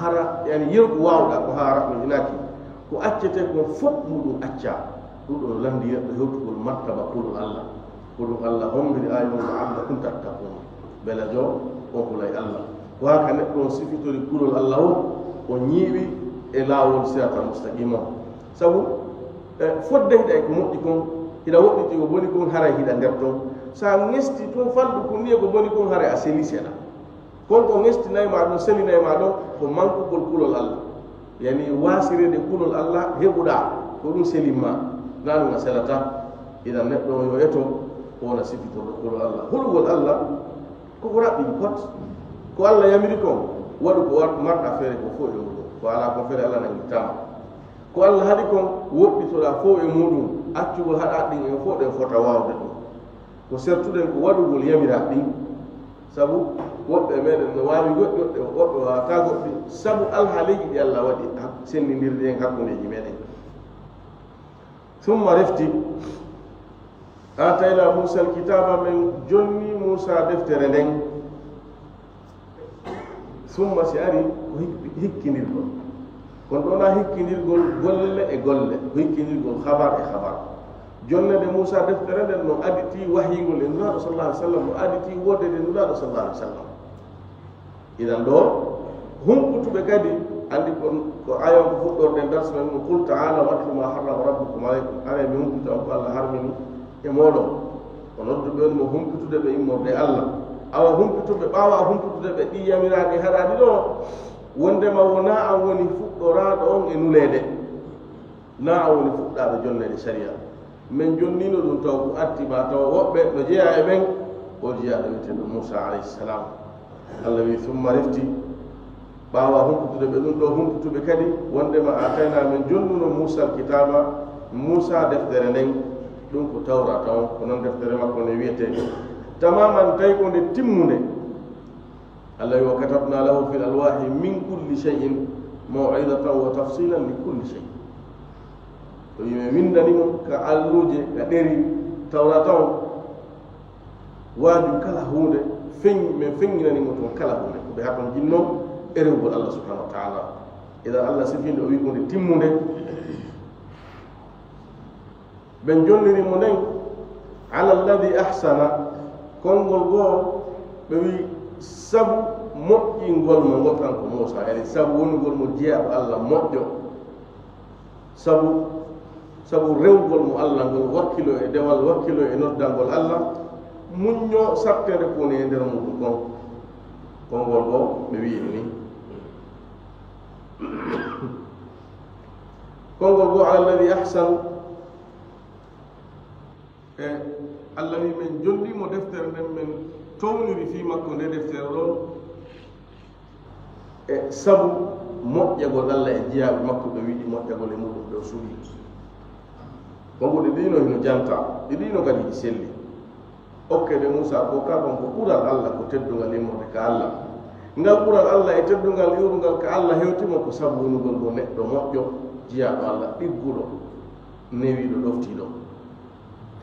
hara, yani, yeru ko waawɗaa ko hara ɗum inaaki. Ko accetee kon fof muɗum accaa. Ɗum ɗon lanndi neɗɗo hewtugol martaba kulol Allah. Ko ɗum Allah hombiri aaya mum, "La'allakum tattaqun." Bela jo on hulay Allah. Ko haka neɗɗo on sifitori kulol Allah o, o ñiiɓi e laawol siratal mustaqima o. Sabu, e, fodde hiɗa e ko moƴƴi kon, hiɗa woɗɗiti ko boni kon, haray hiɗa nder ton. Sa ngesti tun falɗu kun ni e ko boni kon, haray a seli seeɗa. Kon ko ngestinay ma ɗon, selinay ma ɗon, ko mankugol kulol Allah. Yani, waasirede kulol Allah heɓuɗa, ko ɗum selin ma. Na ɗum a selata. Idan neɗɗo on yo eto, ko wona sifitorɗo kulol Allah. Hulugol Allah, ko ko raɓɓiɗi pot. Ko Allah yamiri kon, waɗu ko wat-, marɗa feere ko fof e muɗum. Ko alaa kon feere Allah nangittaama. Ko Allah haɗi kon, woɗɗitoɗaa fof e muɗum. Accugol haɗaaɗi ɗin en fof ɗen fota waawde ɗum. Ko sertuɗen ko waɗugol yamiraa ɗin. Sabu woɓɓe e meɗen no waawi goɗɗi, woɓɓe, woɓɓe waawataa goɗɗi. Sabu alhaaliiji ɗi Allah waɗi hak-, senndindirɗi en hakkundeeji meɗen. Summa refti, "Aatayna Muusa alkitaaba", men jonni Muusa deftere nden. Summa, si ari, ko hik-, hikkindirgol. Kono ɗo na hikkindirgol golle e golle, ko hikkindirgol habar e habar. Jonnede Muusa deftere nden no aditi wahyingol e Nulaaɗo sallallahu alaihi wasallam, no aditi woodede Nulaaɗo sallallahu alaihi wasallam. Idan ɗo, humputuɓe kadi Anndi ko, ko ayo ko fuɗɗorɗen darsu men, qul ta'ala watlu ma harrama rabbukum alaykum. Aray mi humpita on ko Allah harmini e mooɗon. O noddu ɓe on mo humpitude ɓe immorde Allah. Awa humpituɓe, ɓaawa humpitude ɓe ɗi yamiraaɗi haɗaaɗi ɗo, wondema wonaa an woni fuɗɗoraaɗo on e nuleede. Naa o woni fuɗɗaaɗo jonneede sariya. Men jonnino ɗum taw ko arti ma taw woɓɓe no jeyaa e ɓen. O jeyaaɗo wiyeteeɗo Muusa alayhi salam. Allah wi, summa refti, ɓaawa humputude ɓe ɗum ɗo humputuɓe kadi, wondema aatayna men jonnuno Muusa alkitaaba, Muusa deftere nden, ɗum ko Tawrata on, ko non deftere makko nde wiyetee. Tamaman tawi ko nde timmunde. Allah wi, wa katabna lahu fil alwahi min kulli shay'in maw'izatan wa tafsilan li kulli shay. To yimɓe windani mo ka alluje, ka ɗeri Tawrata on, waaju kala huunde, feñ-, men feññinani mo toon kala huunde. Ko ɓe haton jinno e rewugol Allah subhanahu wa ta'ala. Idan Allah sifinde o wi ko nde timmunde. Ɓe jonniri mo nden, ala alladhi ahsana, konngol goo, ɓe wi sabu moƴƴingol mo ngol kanko Muusa, yani sabu wonugol mo jeyaaɗo Allah moƴƴo, sabu, sabu rewgol mo Allah ngol, wakkilo e dewal, wakkilo e noddangol Allah, muñño satteende ko woni e nder muɗum kon. Konngol goo, ɓe wi ni. Konngol goo, ala alladhi ahsan, e Allah wi, men jonni mo deftere nden, men towniri fii makko nde deftere ɗo, e sabu moƴƴagol Allah e jiyaaɓe makko ɓe wiɗi moƴƴagol e muɗum, ɓe o suuɗi. Konngol ɗiɗi no hino janta, ɗiɗi no kadi ɗi selli. Okke de Muusa ko ka kon ko ɓural Allah, ko teddungal immorde ka Allah. Ngal ɓural Allah e teddungal iwrungal ka Allah hewti mo ko sabu wonugol mo neɗɗo moƴƴo, jiyaaɗo Allah, ɗigguɗo, newiiɗo, ɗoftiiɗo.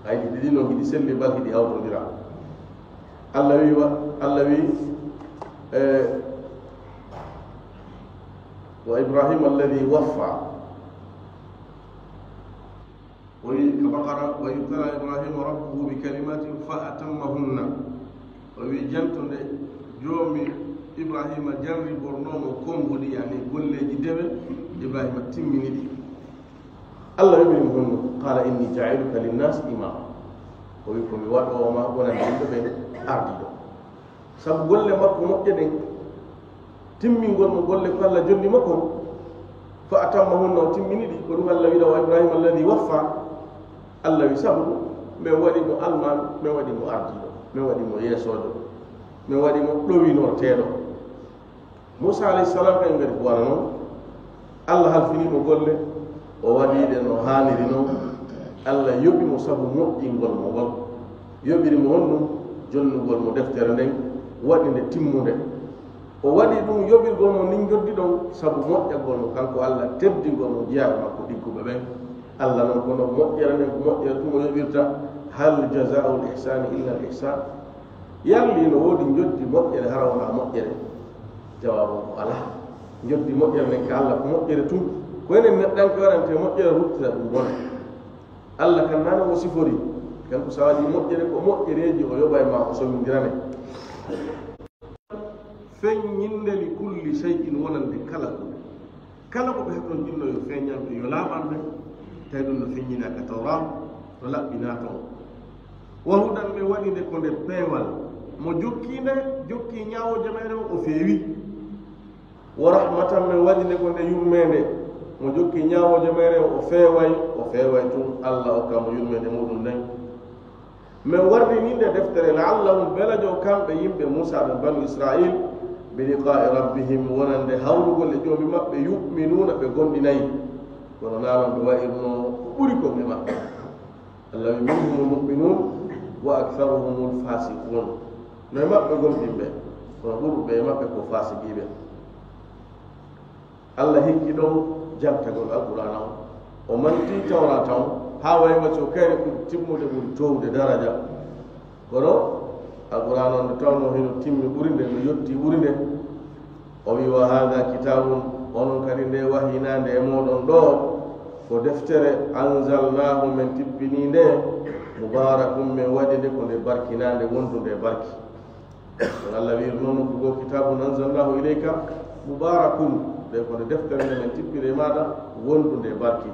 Ay, ɗi ɗiɗi noon hiɗi selli, bal hiɗi hawtondira. Allah wi wa, Allah wi, eh, wa Ibrahima alladhi waffa. O wi ka Baqara, wa idh ibtala Ibrahima rabbuhu bi kalimatin fa atammahunna. O wi janto nde Joomi Ibrahima jarribornoo mo konnguɗi, yani golleeji dewe, Ibrahima timmini ɗi. Allah yoɓiri mo honno? Qala inni ja'iluka linnasi imama. O wi, ko mi waɗoowo ma wonande yimɓe ɓen ardiiɗo. Sabu golle makko moƴƴe ɗen, timmingol mo golle ko Allah jonni mo kon, fa atammahunna, o timmini ɗi. Ko ɗum Allah wiɗa, wa Ibrahima alladhi waffa. Allah wi sabu ɗum, men waɗi mo almaami, men waɗi mo ardiiɗo, men waɗi mo yeesoojo, men waɗi mo ɗowinorteeɗo. Muusa alayhi salam kañum kadi ko wano non. Allah halfini mo golle, o waɗi ɗe no haaniri non. Allah yoɓi mo sabu moƴƴingol mo ngol. Yoɓiri mo honɗum? Jonnugol mo deftere nden, waɗi nde timmunde. O waɗi ɗum yoɓirgol mo ndin njoddi ɗon sabu moƴƴagol mo kanko Allah, teddingol mo jiyaaɓe makko ɗigguɓe ɓen. Allah non kono moƴƴere nden ko moƴƴere tun o yoɓirta. Hal jazaa'ul ihsani illa al ihsan. Yalli no woodi njoddi moƴƴere hara wonaa moƴƴere? Jawaabu ko alaa. Njoddi moƴƴere nden ka Allah ko moƴƴere tun. Ko enen neɗɗanke waɗante moƴƴere ruttira ɗum bone. Allah kan nana o sifori. Kanko so a waɗi moƴƴere ko moƴƴereeji o yoɓay ma o sowindirane. Feññinde li kulli shay'in wonande kala ko. Kala ko ɓe heɓronjinno yo feeñanɓe, yo laaɓanɓe, tawi ɗum no feññinaa ka Tawraat, no laɓɓinaa toon. Wa hudan, men waɗi nde ko nde peewal. Mo jokkii nde, jokkii ñaawooje meere o, o feewi. Wa rahmatan, men waɗi nde ko nde yurmeende. Mo jokkii ñaawooje meere o, o feeway, o feeway tun, Allah okka mo yurmeende muɗum nden. Men warrini nde deftere, la'allahum, belajo kamɓe yimɓe Muusa ɓen, banu Israil, bi liqa'i rabbihim, wonande hawrugol e Joomi maɓɓe, yu'minuuna, ɓe gomɗinay. Kono naa non ɓe wa'irno ko ɓuri kon e maɓɓe. Allah wi, minhumul mu'minun wa aktharuhumul fasiqun. No e maɓɓe gomɗinɓe, kono ɓurɓe e maɓɓe ko fasiqiiɓe. Allah hikki ɗon jantagol Alqur'aana on. O manti Tawraata on, haa wayi macco kayre ɓuri timmude, ɓuri toowude daraja. Kono Alqur'aana on nde tawnoo hino timmi ɓuri nde, no yotti ɓuri nde. O wi, wa haadha kitaabun, onon kadi nde wahiyinaande e mooɗon ɗoo, ko deftere, anzalnaahu, men tippinii nde, mubaarakun, men waɗi nde ko nde barkinaande, wondunde e barki. Kono Allah wi'iri noon ko goo, kitaabun anzalnaahu ilayka mubaarakun. Nde ko nde deftere nde min tippiri e maaɗa, wondu nde barki.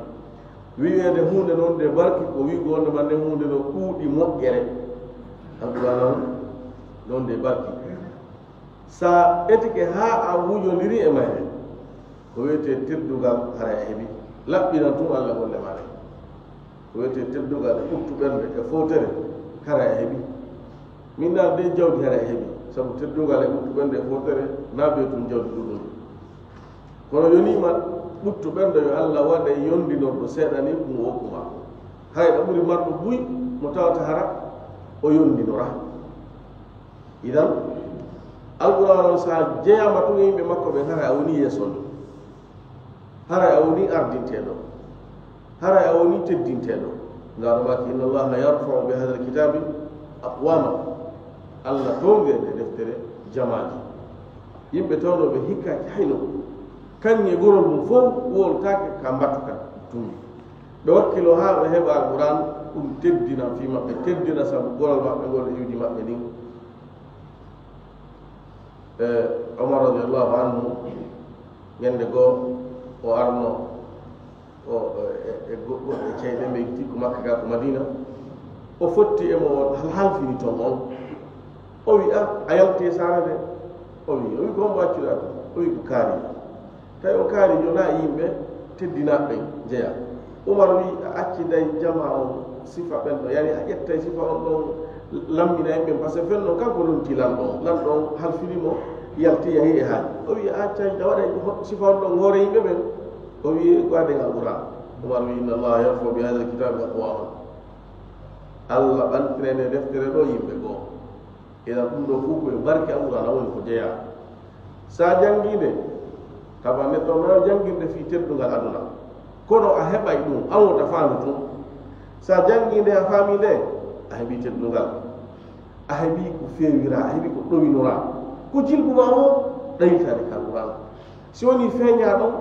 Wiyeede huunde noon nde barki, ko wi'ugo wonde ma nde huunde no ɗuuɗi moƴƴere. Alqur'aana on noon nde barki. Sa etike haa a wujondiri e mayre, ko wiyetee teddungal, haray a heɓi. Laɓɓinan tun Alla golle maaɗa. Ko wiyetee teddungal e ɓuttu ɓernde e fowtere, haray a heɓi. Min naa de jawdi, haray a heɓi. Sabu teddungal e ɓuttu ɓernde e fowtere, naa be tun jawdi ɗuuɗundi. Kono yonii ma ɓuttu ɓernde, yo Alla waɗe yondinorɗo seeɗa ni, ɗum o kuma. Hay ɗo ɓuri marɗo buy, mo tawata hara o yondinoraa. Idan, Alqur'aana on, sa jeyaama tun e yimɓe makko ɓen, haray a woni yeeso on. Haray a woni ardinteeɗo. Haray a woni teddinteeɗo. Ndaa no maaki, "Inna Allaha yarfa'u bi hadha al-kitabi aqwaman." Alla toonge nde deftere jamaaji. Yimɓe tawnooɓe hikka hayno kañum e gorol mum fof wowltaake ka mbattu kan tun. Ɓe wakkilo haa ɓe heɓa Alqur'aan, ɗum teddina fii maɓɓe, teddina sabu gorol maɓɓe ngol e iwdi maɓɓe ndin. E Omar radiyallahu anhu, ñande goo o arno o, e, e go-, goɗɗo e ceyɗe ɓe gitti ko Makka gaa ko Madina. O fotti e mo, o hal-, halfini ton on. O wi, "A, a yalti e saare de?" O wi, o wi, "Ko hombo accuɗaa ɗo?" O wi, "Ko kaari." Tawi o kaari yo naa yimɓe teddinaaɓe ɓen jeya. Umar wi, "A acciday jamaa on sifa ɓen ɗo, yani a ƴettay sifa on ɗon lammina yimɓe, par ce que fenno kanko lonti lanɗo on, lanɗo on halfini mo, yalti yahi e haaji." O wi, "A accay a waɗay ho-, sifa on ɗon hoore yimɓe ɓen?" O wi, "Ko aden Alqur'aan." Umar wi, "Inna Allaha yarfa'u bi hadha al-kitabi aqwaman." Alla ɓantinay nde deftere ɗo yimɓe goo. Idan ɗum ɗo fof ko e barke Alqur'aana woni ko jeyaa. Sa janngii nde, taba neɗɗo no janngirde fii teddungal aduna. Kono a heɓay ɗum, an wota faandu tun. Sa janngii nde, a faamii nde, a heɓii teddungal. A heɓii ko feewiraa, a heɓii ko ɗowinoraa. Ko jilbu maa o ɗayitaade ka Alqur'aana. Si wonii feeñaa ɗon,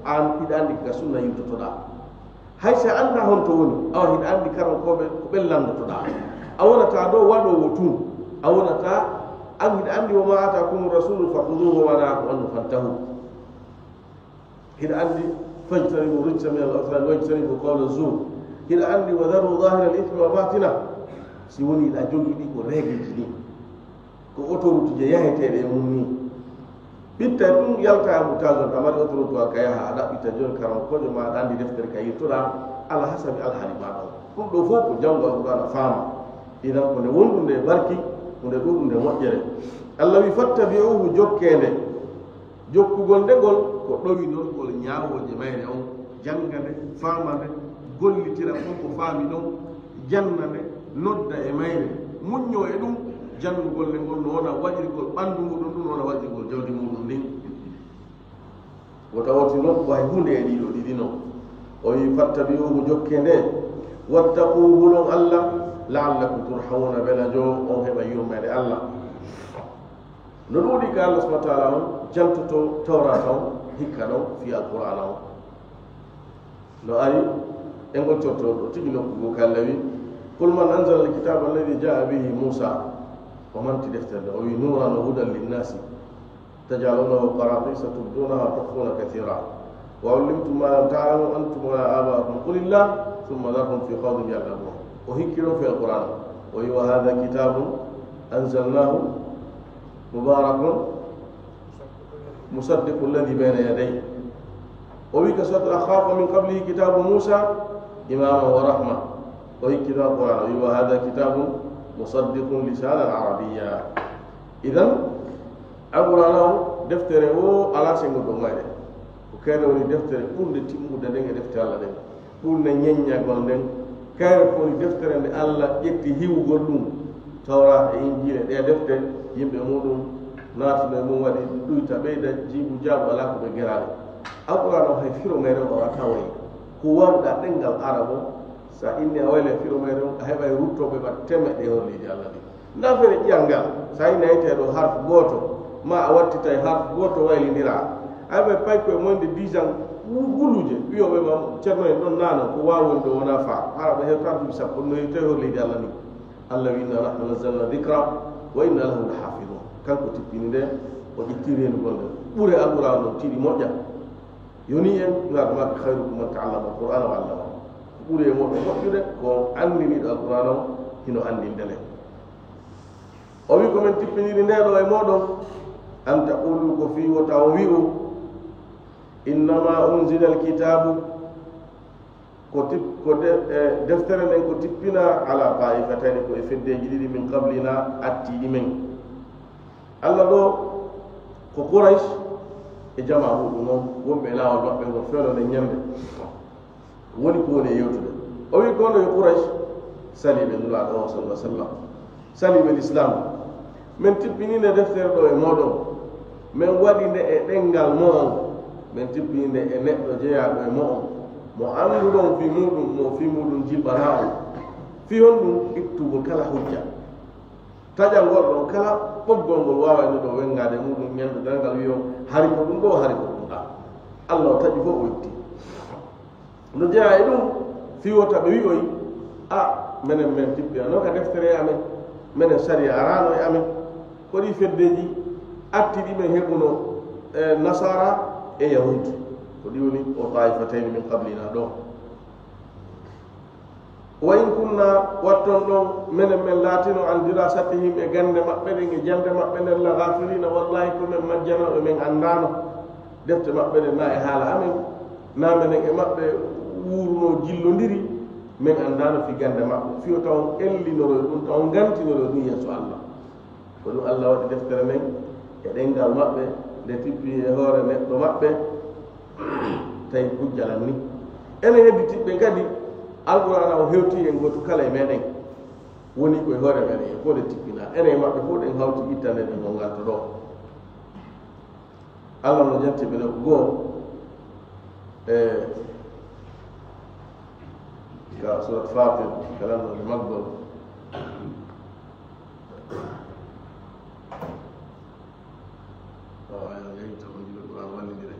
an hiɗa anndi ka sunna yiltotoɗaa. Hay si a anndaa honto woni, awa hiɗa anndi karankooɓe ko ɓen lanndotoɗaa. A wonataa ɗoo waɗoowo tun. A wonataa, an hiɗa anndi, "Wa ma aatakumu rasulu fa khuduhu wa ma nahakum anhu fantahu." Hiɗa anndi, "Fajtanibu rijsa min al awthani wajtanibu qawla zur." Hiɗa anndi, "Wa dharu dhahira al ithmi wa batina." Si woni hiɗa jogii ɗi ko reegeeji ɗin. Ko autoroute je yaheteeɗe e mum ni. Ɓitta tun yalta e embouteillage on, a mari autoroute o ka yaha, a ɗaɓɓita jooni karankoojo ma, aɗa anndi deftere ka yiltoɗaa, ala hasabi alhaali maaɗa on. Ɗum ɗo fof ko janngo Alqur'aana faama. Idan ko nde wondu nde barki, ko nde ɗuuɗu nde moƴƴere. Alla wi, "Fattabi'uhu", jokkee nde. Jokkugol nde ngol ko ɗowinorgol ñaawooje mayre on, jannga nde, faama nde, gollitira fof ko faami ɗon, janna nde, nodda e mayre, muññoo e ɗum, janngugol nde ngol no wona waɗirgol ɓanndu muuɗum ɗum, no wona waɗirgol jawdi muuɗum ndin. Wota woti noon ko hay huunde e ɗiɗo ɗiɗi noon. O wi, "Fattabi'uhu", jokkee nde, "wattaquhu", hulon Alla, "la'allakum turhamuna", bela jo on heɓa yurmeende Alla. No ɗuuɗi ka Allah subhanahu wa ta'ala on jantoto Tawrata on hikka ɗon fii Alqur'aana on. No ari e ngol cortol ɗo tigi nokku goo ka Allah wi, "Qul man anzala alkitaba alladhi ja'a bihi Musa." O manti deftere nde, o wi, "Nuran wa hudan linnasi, taj'alunahu qaratisa tubdunaha wa tukhfuna kathira, wa ullimtum ma lam ta'lamu antum wala aba'ukum, qulillah, thumma dharhum fi khawdihim yal'abun." O hikki ɗon fii Alqur'aana, o wi, "Wa hadha kitabun anzalnahu mubarakun musaddiqu alladhi bayna yadayhi." O wi ka Suratul Ahqaf, "Wa min qablihi kitabu Musa imaman wa rahma." O hikki ɗon Alqur'aana, o wi, "Wa hadha kitabun musaddiqun lisanan arabiyya." Idan, Alqur'aana on, deftere o alaa senngo dow mayre. Ko kayre woni deftere ɓurnde timmude nden e defte Allah ɗen. Ɓurnde ñeññagol nden, kayre ko woni deftere nde Allah ƴetti hiwugol ɗum, Tawraata e Injiila, ɗee defte, yimɓe muuɗum naatino e mum, waɗi ɗuyta, ɓeyda jiibu jaabu, alaa ko ɓe geraali. Alqur'aana o hay firo mayre o wata wayi. Ko waawɗa ɗemngal Arab o, sa inni a wayla firo mayre o, a heɓay ruttooɓe ɓa temeɗɗe e hoore leydi Allah ndi. Ndaa feere ƴi'al ngal, so a innayte ɗo harf gooto, ma a wattitay harf gooto waylindiraa. A heɓay paykoye moyde dix ans wu-, wuluuje, wiyooɓe ma, "Ceerno en ɗon naano, ko waawi woni ɗo wonaa faa." Hara ɓe heewta duuɓi sappo, no heewta e hoore leydi Allah ni. Allah wi, "Inna nahnu nazzalna dhikra wa inna lahu lahafidun." Kanko tippini nde, o ƴetti reenugol nde. Ɓure Alqur'aana on tiiɗi moƴƴa. Yoni en, yo Allah maaki: "Khayrukum man ta'allama al-Qur'ana wa 'allamahu." Ko ɓuri e mooɗon moƴƴude ko on anndiniiɗo Alqur'aana on hino anndinde nde. O wi'i ko men tippiniri nde ɗo e mooɗon, an taqulu, ko fii wota on wi'u, innama unzila al-kitaabu, ko tip-, ko de-, e, deftere nden ko tippina ala ta'ifatayni, ko e feddeeji ɗiɗi, min qablina, attiiɗi men. Allah ɗo ko Quraysh e jamaa muɗum on, wonɓe e laawol maɓɓe ngol fewndo nden ñannde. Woni ko woni e yewtude. O wi'i ko no yo Quraysh saliiɓe Nulaaɗo on, sallallahu alaihi wasallam, saliiɓe Lislaam. Men tippinii nde deftere ɗo e mooɗon, men waɗi nde e ɗemngal mo'on, men tippinii nde e neɗɗo jeyaaɗo e mo'on, mo annduɗon fii muɗum, mo fii muɗum jiɓɓanaa on. Fii honɗum? Ittugol kala hujja. Taƴal ngol ɗon kala ɓoggol ngol waawayno ɗo wenngaade muɗum ñande darngal, wi'o hari ko ɗum ɗo, hari ko ɗum ɗa. Allah o taƴi fof o itti. No jeyaa e ɗum, fii wota ɓe wi'oy, a, menen men tippinano ka deftere e amen, menen sariya araano e amen. Ko ɗi feddeeji atti ɗi men heɓuno, e, Nasaara e Yahuud. Ko ɗi woni o taifatayni min qablina ɗo. Wa in kunna, watton ɗon, menen men laatino, an dirasatihim, e gannde maɓɓe ɗen, e jannde maɓɓe nden, la ghafilina, wallahi ko men majjanooɓe, men anndaano defte maɓɓe ɗen, na e haala amen, na menen e maɓɓe wuurunoo jillondiri, men anndaano fii gannde maɓɓe, fii wota on ellinoroy ɗum, ta on ngantinoroy ɗum yeeso Allah. Ko ɗum Allah waɗi deftere nden e ɗemngal maɓɓe, nde tippi e hoore neɗɗo maɓɓe, tawi hujja lan ni. Enen hedditiiɓe kadi, Alqur'aana o hewtii en gooto kala e meɗen. Woni ko e hoore meɗen, e fof nde tippinaa. Enen e maɓɓe fof ɗen hawti ittande ɗen on ngal to ɗo. Allah no janti ɓe no goo, e ka surat Fatir, ka lanndorde maggol. O aya o yahi to, on jiɗo Qur'an wallindire.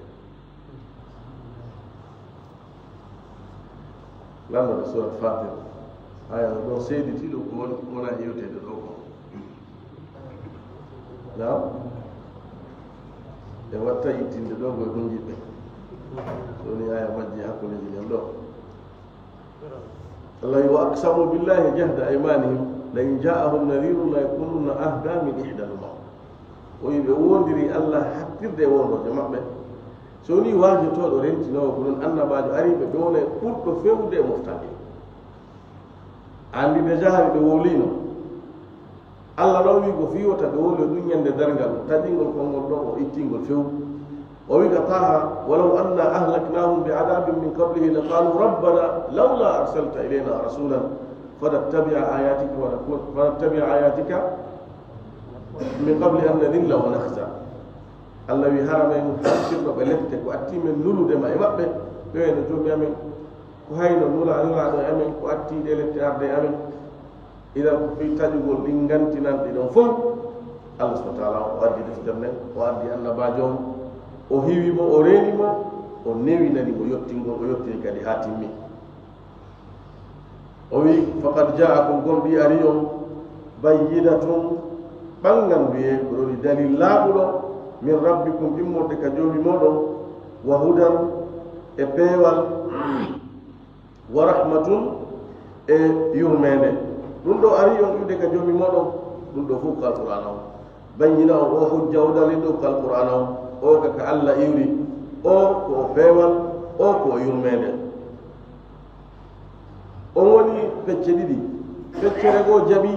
Lanndorde surat Fatir. Aya o ɗo seediti ɗo ko won-, wona yewteede ɗo ko. Naam? E watta ittinde ɗo ko e ɗum jiɓɓe. So woni aya majji hakkundeji men ɗo. Allah, "Wa aqsamu billahi jahda aymanihim, la in ja'ahum nadhirun la yakununna ahda min ihdal umam." O wi'i ɓe wondiri Allah hattirde e wondorde maɓɓe. So woni waajotooɗo rentinoowo ko ɗum annabaajo ari ɓe, ɓe wona e ɓurɗo fewde e moftande. Anndi déjà hari ɓe wowliino. Allah ɗon wi'i ko fii wota ɓe wowloy ɗum ñande darngal, taƴingol konngol ɗon, o ittingol few. O wi'i ka Taaha, "Walaw anna ahlaknahum bi adabin min qablihi laqalu rabbana lawla arsalta ilayna rasulan fanattabi'a ayatika wa nakun-, fanattabi'a ayatika min qabli an nadhilla wa nakhza." Allah wi'i, "Hara men halkirno ɓe lette ko atti men nulude ma e maɓɓe, ɓe wayno Joomi amen, ko hayno nula-, nulaaɗo e amen, ko atti ɗe lette arde e amen." Idan ko fii taƴugol ɗin ngantinanɗi ɗon fow, Allah subhanahu wa ta'ala o addi deftere nden, o addi annabaajo on, o hiwi mo, o reeni mo, o newinani mo yottingol, o yottini kadi haa timmi. O wi'i, "Faqad ja'akum, gomɗii arii on, bayyinatun, ɓannganduyee, ko woni dalil laaɓuɗo, min rabbikum, immorde ka Joomi mooɗon, wa hudan, e peewal, wa rahmatun, e yurmeende." Ɗum ɗo arii on iwde ka Joomi mooɗon, ɗum ɗo fow ko Alqur'aana on. Bayyina on, o hujja, o dalil ɗo ko Alqur'aana on. O ka, ka Allah iwri, o ko o peewal, o ko o yurmeende. On woni pecce ɗiɗi. Feccere goo jaɓi,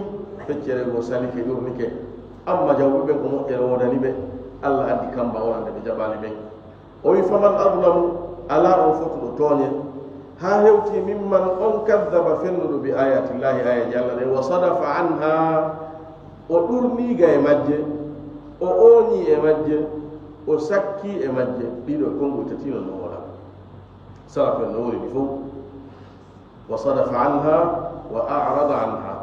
feccere goo salike, yurnike. Amma jaɓuɓe ɓen ko moƴƴere woodani ɓe. Allah addi kamba wonande ɓe jaɓaali ɓen. O wi'i, "Faman adlamu, alaa on fotuɗo tooñe, haa hewti mimman on kaddaba fennuɗo bi ayatillahi, ayaji Allah ɗen, wa sadafa anha, o ɗurnii ga e majje, o ooñii e majje, o sakkii e majje." Ɗiɗo e konngol tati non no wona. Sarafen no woni ɗi fow. Wa sadafa anha wa a'rada anha.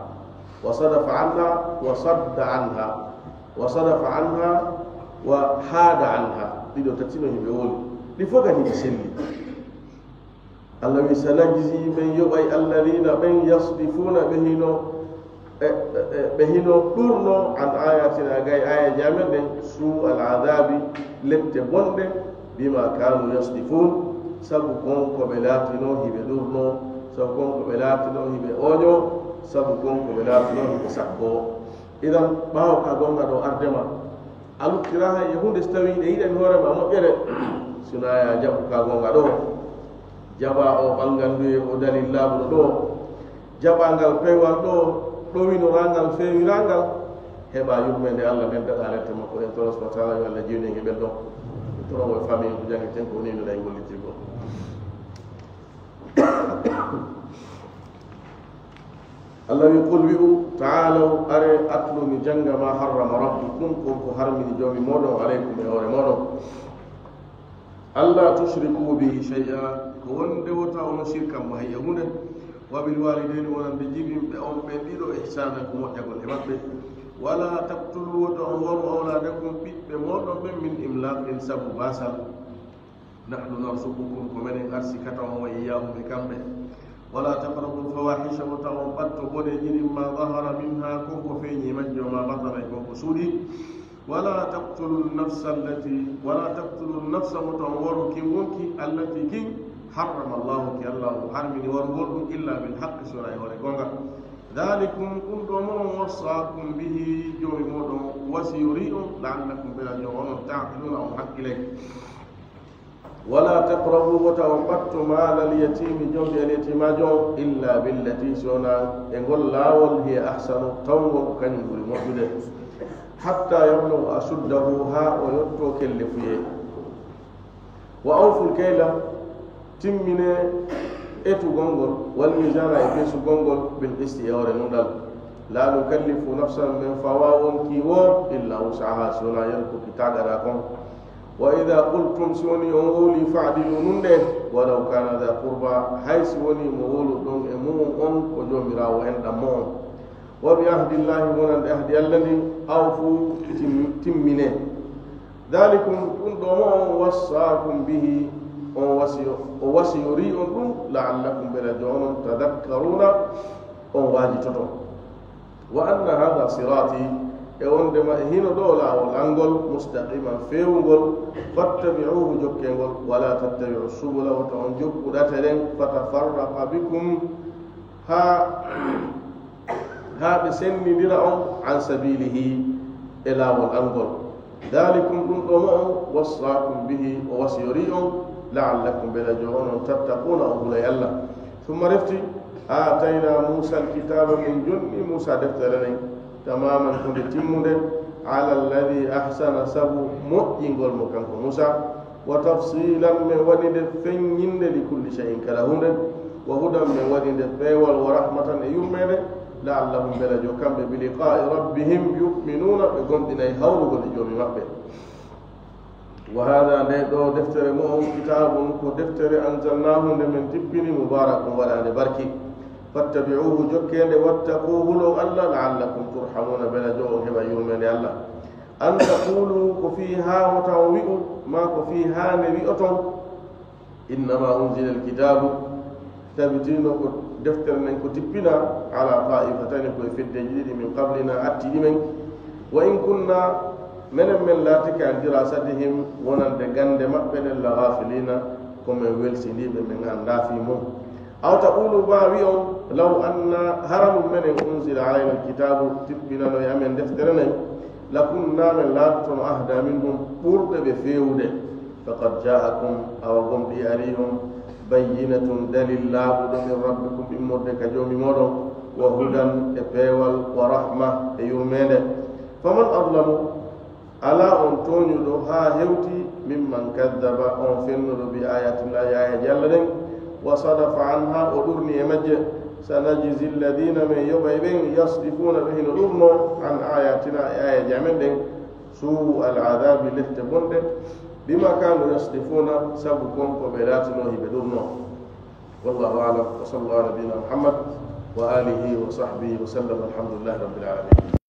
Wa sadafa anha wa sadda anha. Wa sadafa anha wa hada anha. Ɗiɗo tati no himɓe woni. Ɗi fof kadi ɗi selli. Allah wi, "Sanajzi", men yoɓay, "alladhina", ɓen, "yasdifuna", ɓe hino, e, e, e, ɓe hino ɗurno, "an ayatina", gay ayaji amen ɗen, "su al adhabi", lette bonɗe, بما كانوا يصدفون, sabu kon ko ɓe laatinoo hiɓe ɗurnoo, sabu kon ko ɓe laatinoo hiɓe ooñoo, sabu kon ko ɓe laatinoo hiɓe sakkoo. Idan, ɓaawo ka goonga ɗoo arde ma, a luttiraa hay e huunde, so tawii ɗe yiɗani hoore ma moƴƴere, sinaa yo a jaɓu ka goonga ɗoo, jaɓaa oo ɓanngal ndu e oo dalil laaɓuɗo ɗoo, jaɓaa ngal peewal ɗoo, ɗowinoraa ngal, feewiraa ngal, heɓaa yurmeende Allah nden, daɗaa lette makko ɗen. Toro subhaanahu wa ta'aalaa yo Allah jeynu en e ɓen ɗon. Toro mo e famille ko janngeten ko, woni no ɗay gollitirgol. Allah wi, "Qul," wi'u, "ta'aalaw, aree, atlu, mi jannga, maa harrama rabbukum, kon ko harmini Joomi mooɗon, alaykum, e hoore mooɗon. Allaa tushrikuu bihi shay'a, ko wonde wota on shirkan mo hay e huunde. Wa bil waalidayni, wonande jibinɓe on ɓen ɗiɗo, ihsaanan, ko moƴƴagol e maɓɓe. Wa laa taqtuluu, wota on waru, awlaadakum, ɓiɓɓe mooɗon ɓen, min imlaaqin, sabu baasal. Nahnu narzuqukum, ko menen arsikata on, wa iyyaahum, e kamɓe. Wa laa taqrabul fawaahisha, wota on ɓatto boneeji ɗin, maa dahara minhaa, kon ko feeñi e majji, wa maa batana, e kon ko suuɗi. Wa laa taqtulun nafsa allati, wa laa taqtulun nafsa, wota on waru kin wonki, allati, kin, harrama Allaahu, ki Allah on harmini warugol ɗum, illaa bil haqqi, si wonaa e hoore goonga. Daalikum, ɗum ɗoo mo on, wassaakum bihi, Joomi mooɗon wasiyorii on, la'allakum, mbela jo onon, ta'qiluuna, on hakkilay. Wa laa taqrabuu, wota on ɓatto, maalal yatiimi, jombi al yatiimaajo on, illaa billatii, si wonaa e ngol laawol, hiya ahsanu, tawngol ko kañum ɓuri moƴƴude, hattaa yabluga ashuddahu, haa o yottoo kellefuyee. Wa awful kayla, timminee etugol ngol, wal miizaana, e peesugol ngol, bil qisti, e hoore nunɗal. Laa nukallifu nafsan, men fawaa wonkii woo, illaa wus'ahaa, si wonaa yeru ko ki taagaɗaa kon. Wa idaa qultum, si wonii on wowlii, fa'diluu, nunɗee, walaw kaana dhaa qurbaa, hay si wonii mo wowluɗon e mu'un on ko joomiraawo enɗan mo'on. Wa bi ahdillaahi, wonande ahdi Alla ndin, awfuu, tim-, timminee. Daalikum, ɗum ɗoo mo on wassaakum bihi, on wasiyo-, o wasiyorii on ɗum, la'allakum, mbela jo onon, tadakkaruuna, on waajitoto. Wa anna haadhaa siraatii, e wondema e hino ɗoo laawol an ngol, mustaqiiman, feewungol, fattabi'uuhu, jokkee ngol, wa laa tattabi'u subula, wota on jokku ɗate ɗen, fatafarraqa bikum, haa, haa ɓe senndindira on, an sabiilihi, e laawol an ngol. Daalikum, ɗum ɗoo mo on, wassaakum bihi, o wasiyorii on, la'allakum, mbela jo onon, tattaquuna, on hulay Alla. Summa, refti, aataynaa Muusaa al-kitaaba, min jonni Muusaa deftere nden, tamaaman, ko nde timmunde, alaa alladhii ahsana, sabu moƴƴingol mo kanko Muusaa, wa tafsiilan, men waɗi nde feññinde, li kulli shay'in, kala huunde, wa hudan, men waɗi nde peewal, wa rahmatan, e yurmeende, la'allahum, mbela jo kamɓe, bi liqaa'i rabbihim yu'minuuna, ɓe gomɗinay hawrugol e Joomi maɓɓe. Wa haadhaa, nde ɗoo deftere mo on, kitaabun, ko deftere, anzalnaahu, nde men tippini, mubaarakun, waɗaande barki. Fattabi'uuhu, jokkee nde, wattaquu, hulon Alla, la'allakum turhamuuna, mbela jo on heɓa yurmeende Alla. An taquulu, ko fii haa wota on wi'u, maa ko fii haa nde wi'oton, innamaa unzila al-kitaabu, tabitino ko deftere nden ko tippinaa, alaa taa'ifatayni, ko e feddeeji ɗiɗi, min qablinaa, attiiɗi men, wa in kunnaa, menen men laatike, an diraasatihim, wonande gannde maɓɓe nden, la ghaafiliina, ko men welsindiiɓe, men anndaa fii mun. Aw taquulu, maa wi'on, law anna, hara ɗum menen, unzila alaynaa al-kitaabu, tippinano e amen deftere nden, lakunnaa, men laatotono, ahdaa minhum, ɓurɓe ɓe feewude. Faqad jaa'akum, awa gomɗii arii on, bayyinatun, dalil laaɓuɗo, min rabbikum, immorde ka Joomi mooɗon, wa hudan, e peewal, wa rahma, e yurmeende. Faman adlamu, alaa on tooñuɗo haa hewti, mimman kaddaba, on fennuɗo, bi aayaatinaa, e aayaaji Alla ɗen, wa sadafa anhaa, o ɗurni e majje. Sanajzi alladhiina, men yoɓay ɓen, yasdifuuna, ɓe hino ɗurnoo, an aayaatinaa, e aayaaji amen ɗen, suu al adaabi, lette bonɗe, bimaa kaanuu yasdifuuna, sabu kon ko ɓe laatinoo hiɓe ɗurnoo. Wallaahu a'lam, wa sallallaahu alaa nabiyyinaa Muhammad wa aalihi wa sahbihi wa sallam, walhamdulillaahi rabbil aalamiin.